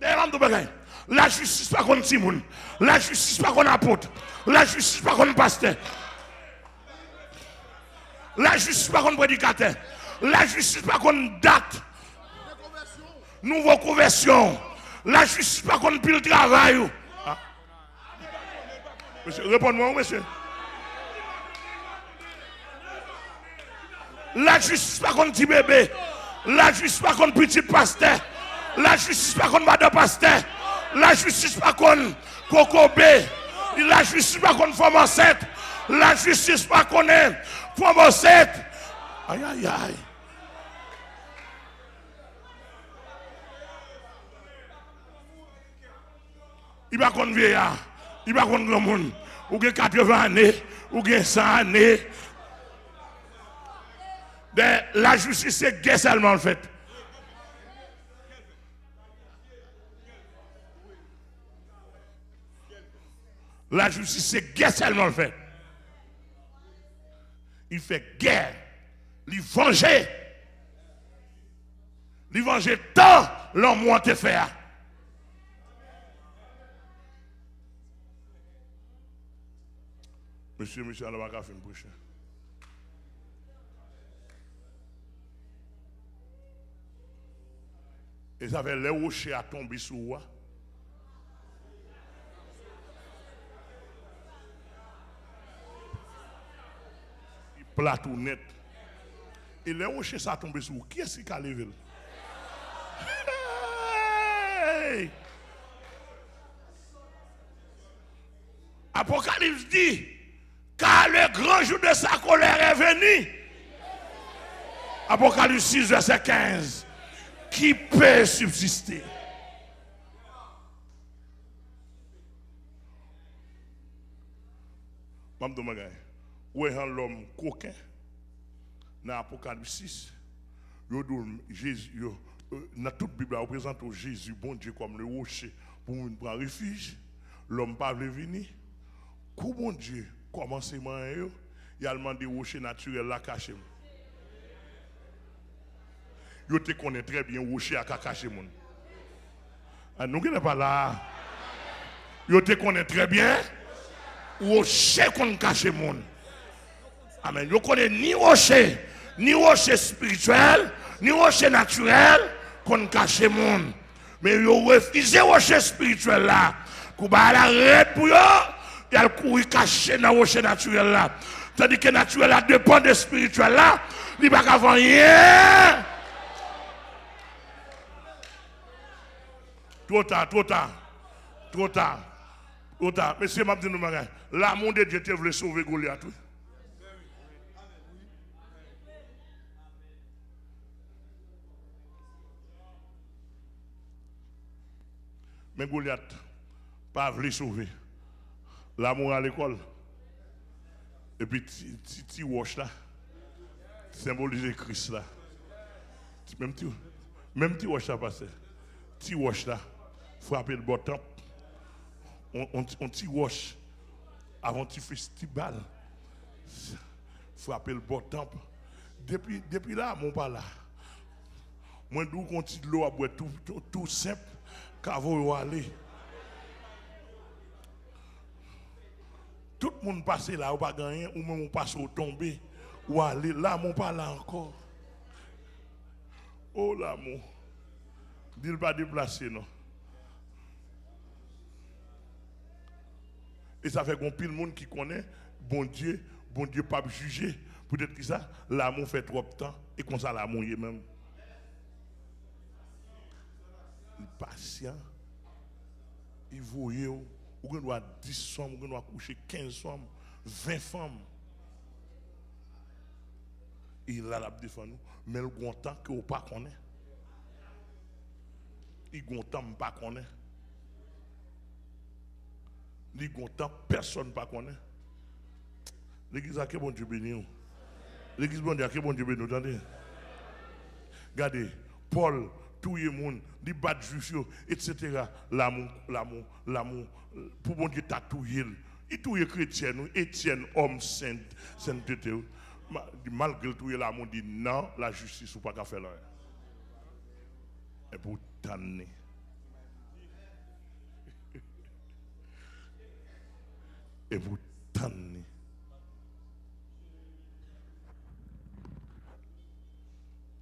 Dayè, m ap di w bagay. Lajistis pa konn timoun. Lajistis pa konn apot. Lajistis pa konn pastè. Lajistis pa konn predikatè. Lajistis pa konn dat nouvo konvèsyon. Lajistis pa konn pil travay ou. Ah. Mesye, reponn mwen, wi, mesye. Lajistis pa konn ti bebe. Lajistis pa konn pitit pastè. Lajistis pa konn madan pastè. Lajistis pa konn kokobe. Lajistis pa konn fanm ansent. Lajistis pa konnen fanm ansent. Ayayay. Li pa konn vyeya. Li pa konn granmoun. Ou gen katreven ane, ou gen san ane. Dayè, lajistis se gè sèlman l fèt. Lajistis se gè sèlman l fè. Li fè gè. Li vanje. Li vanje tò lanmou an te fè a. Mesye, mesye, ala pa ka fin preche. E sa fè lè woche a tonbe sou ou a, li plat ou nèt. E lè woche sa tonbe sou ou, kiyès ki ka leve l? Hey! Apocalypse dit, car le grand jour de sa colère est venu. Apocalypse six, verset quinze. Qui peut subsister? M ap di w bagay. Ou wè jan lòm koken nan Apocalypse six, yo di w Jezi, yo, euh, nan tout Bib la, yo prezante w Jezi, Bondye, kòm le woche pou moun pran refij. Lòm pa vle vini. Kou Bondye kòmanse manyen yo, y al mande woche natirèl la kache m. Yo te konnen trè byen woche a ka kache moun. A, nou genlè pa la a. Yo te konnen trè byen woche konn kache moun. Amèn. Yo konnen ni woche, ni woche espirityèl, ni woche natirèl konn kache moun. Men yo refize woche espirityèl la. Kou bagay la rèd pou yo, y al kouri kache nan woche natirèl la. Tandike natirèl la depann de espirityèl la, li pa ka fè anyen. Twò ta, twò ta, twò ta, twò ta. Mesye, m ap di nou bagay. L'amour de Dieu te vle sove Golyat, wi. Men Golyat pa vle sove. Lamou ale kò l. Epi ti, ti, ti wòch la senbolize Kris la. Ti, menm ti, menm ti wòch la, pastè. Ti wòch la frape l bò tanp. On, on, on ti wòch avè on ti festibal. Frape l bò tanp. Depi, depi Lamou pa la, mwen di w gon ti dlo w ap bwè tou, tou, tou senp ka voye w ale. Tout moun pase la, yo pa gen anyen, ou menm ou pase, w tonbe, w ale. Lamou pa la ankò. O Lamou. Di l pa deplase non. E sa fè gon pil moun ki konnen Bondye, Bondye p ap jije. Poutèt kisa? Lamou fè twòp tan, e konsa Lamou ye menm. Li pasyan, li voye w, ou gen dwa dis fanm, ou gen dwa kouche kenz fanm, ven fanm. E la l ap defann ou, men l gon tan ke w pa konnen. Li gon tan m pa konnen. Li gon tan pèsonn pa konnen. Legliz la, ke Bondye beni w. Legliz Bondye a, ke Bondye beni w, tande. Gade, Pòl, touye moun, li bat jwif yo, etsetera. Lanmou, lanmou, lanmou pou Bondye ta touye l. Li touye kretyen, wi, Etyèn, òm sen, sentete, wi. Ma-, malgre l touye lanmou, di nan lajistis ou pa ka fè l anyen. Epi w tann li. Epi w tann li.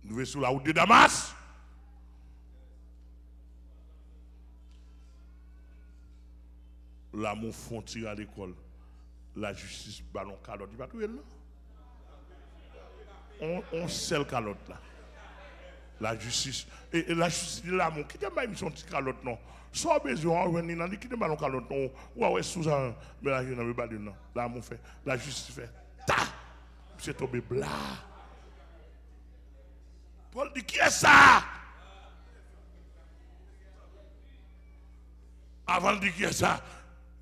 Nou rive sou lawout de Damas. Lanmou fè yon ti rale kò l. Lajistis ba l yon kalòt. Li pa touye l, non. On, on sèl kalòt la. Lajistis. E, e lajistis di lanmou. Kite m bay misye yon ti kalòt, non. Sa w bezwen, w a jwenn li nan li. Kite m ba l yon kalòt, non. W a wè sou sa, men lajistis nan, men ba li, non. Lanmou fè. Lajistis fè. Ta! Misye tonbe bla. Pòl di, "Kiyès sa a?" Avan l di, "Kiyès sa a?"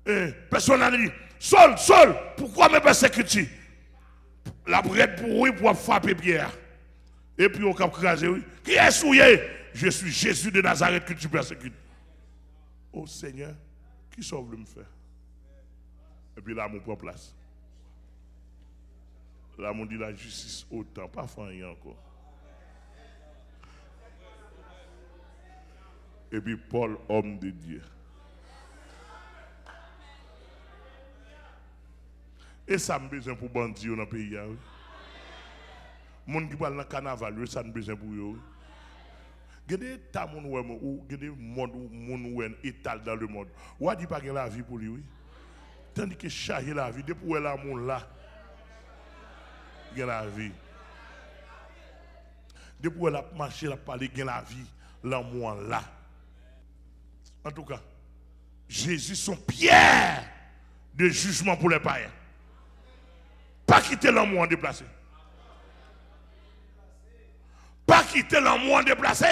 Eh, pèsonèl li di, "Saul, Saul, pourquoi me persécutes-tu?" L ap rèd pou ou, wi, pou w ap frape pyè a. Epi w k ap kraze, wi. "Kiyès ou ye?" "Je suis Jésus de Nazareth que tu persécutes." "O Senyè, kisa w vle m fè?" Epi lanmou pran plas. Lanmou di lajistis otan, pa fè anyen ankò. Epi Pòl, òm de Dye. E sa m bezwen pou bandi yo nan peyi a, wi. Moun ki pral nan kanaval yo, e sa n bezwen pou yo, wi. Gen de eta moun ou wè, ou, gen de mond ou, moun ou wè, eta l dans le monde. W a di pa gen lavi pou li, wi. Tandike chaje lavi, depi w wè lanmou la, gen lavi. Depi w wè l ap mache, l ap pale, gen lavi, lanmou an la. Antouka, Jezi se yon pyè de jijman pou lè payen. Pa kite lanmou an deplase. Pa kite lanmou an deplase.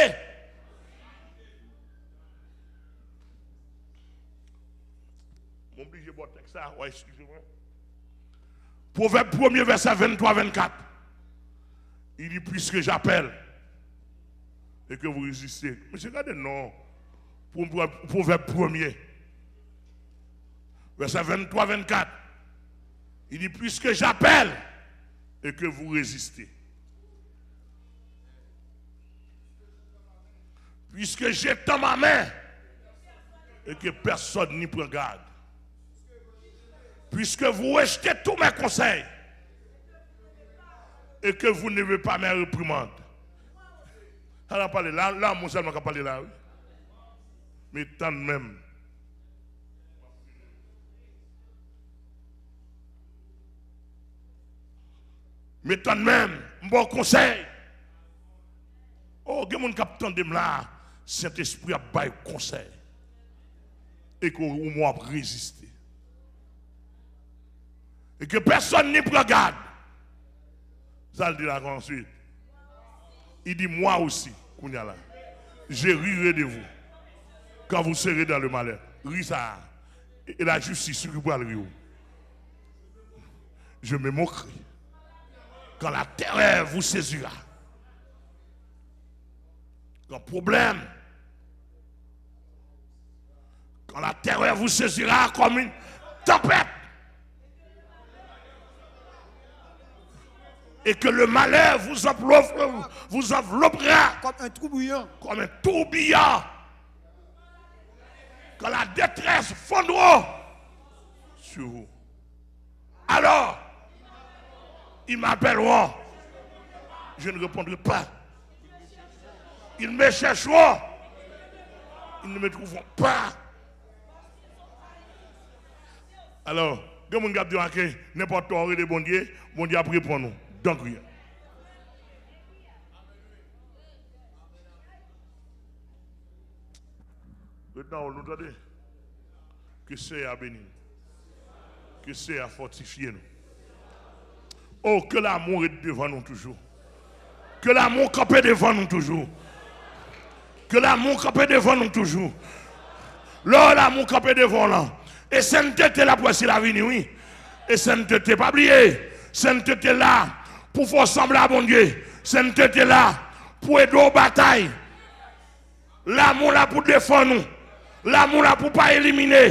M oblije ba w tèks sa, w a eskize mwen. Pwovèb premye, vèsè venntwa, vennkat. Il dit, puisque j'appelle et que vous résistez. Mesye, gade non. Pwo-, pwo-, Pwovèb premye. Vèsè venntwa, vennkat. Il dit, puisque j'appelle et que vous résistez. Puisque j'étends ma main et que personne n'y prend garde. Puisque vous rejetez tous mes conseils et que vous n'aimez pas mes réprimandes. Sa n ap pale la, lanmou sèlman k ap pale la, wi. Men tann menm. Men tann menm, m ba w konsèy. Oh, gen moun k ap tande m la, Sentespri ap bay konsèy. E ke ou menm w ap reziste. Et que personne n'y prend garde. Sa l di la answit. Il dit, moi aussi, kounye a la, je rirai de vous quand vous serez dans le malheur. Ri sa a. E, e lajistis, wi, ki pral ri w. Je me moquerai quand la terreur vous saisira. Quand problème, quand la terreur vous saisira comme une tempête, et que le malheur vous enveloppe-, vous enveloppera comme un tourbillon, comme un tourbillon, quand la détresse fondra sur vous. Alors, ils m'appelleront, je ne répondrai pas. Ils me chercheront, ils ne me trouveront pas. Alò, gen moun k ap di, "Ake, nenpòt tan w rele Bondye, Bondye ap reponn ou." Donk, wi. Ret nan wòl nou, tande. Ke Seyè a beni nou. Ke Seyè a fòtifye nou. Oh, ke lanmou ret devan nou toujou. Ke lanmou kanpe devan nou toujou. Ke lanmou kanpe devan nou toujou. Lè w lanmou kanpe devan w lan, e sentete l ap wè si l a vini, wi. E sentete, pa bliye, sentete la pou fè w sanble a Bondye. Sentete la pou ede w batay. Lanmou la pou defann ou. Lanmou la pou pa elimine.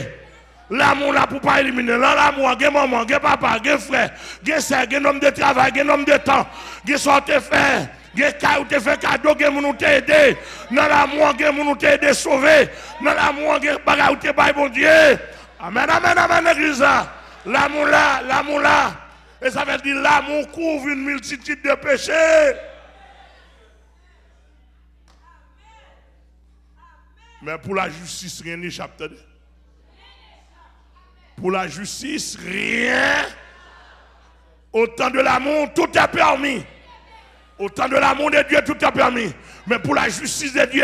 Lanmou la pou pa elimine. Nan lanmou an, gen manman, gen papa, gen frè, gen sè, gen nonm de travay, gen nonm de tan, gen sa w te fè, gen kay ou te fè kado, gen moun ou te ede. Nan lanmou an, gen moun ou te ede sove. Nan lanmou an, gen bagay ou te bay Bondye. Amèn, amèn, amèn, legliz la. Lanmou la, lanmou la. E sa vle di lanmou kouvri yon miltitid de peche. Men pou lajistis, rien n'échappe, tande. Pour la justice, rien. Au temps de l'amour, tout est permis. Au temps de l'amour de Dieu, tout est permis. Mais pour la justice de Dieu,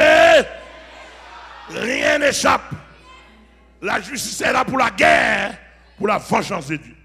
rien n'échappe. La justice est là pour la guerre, pour la vengeance de Dieu.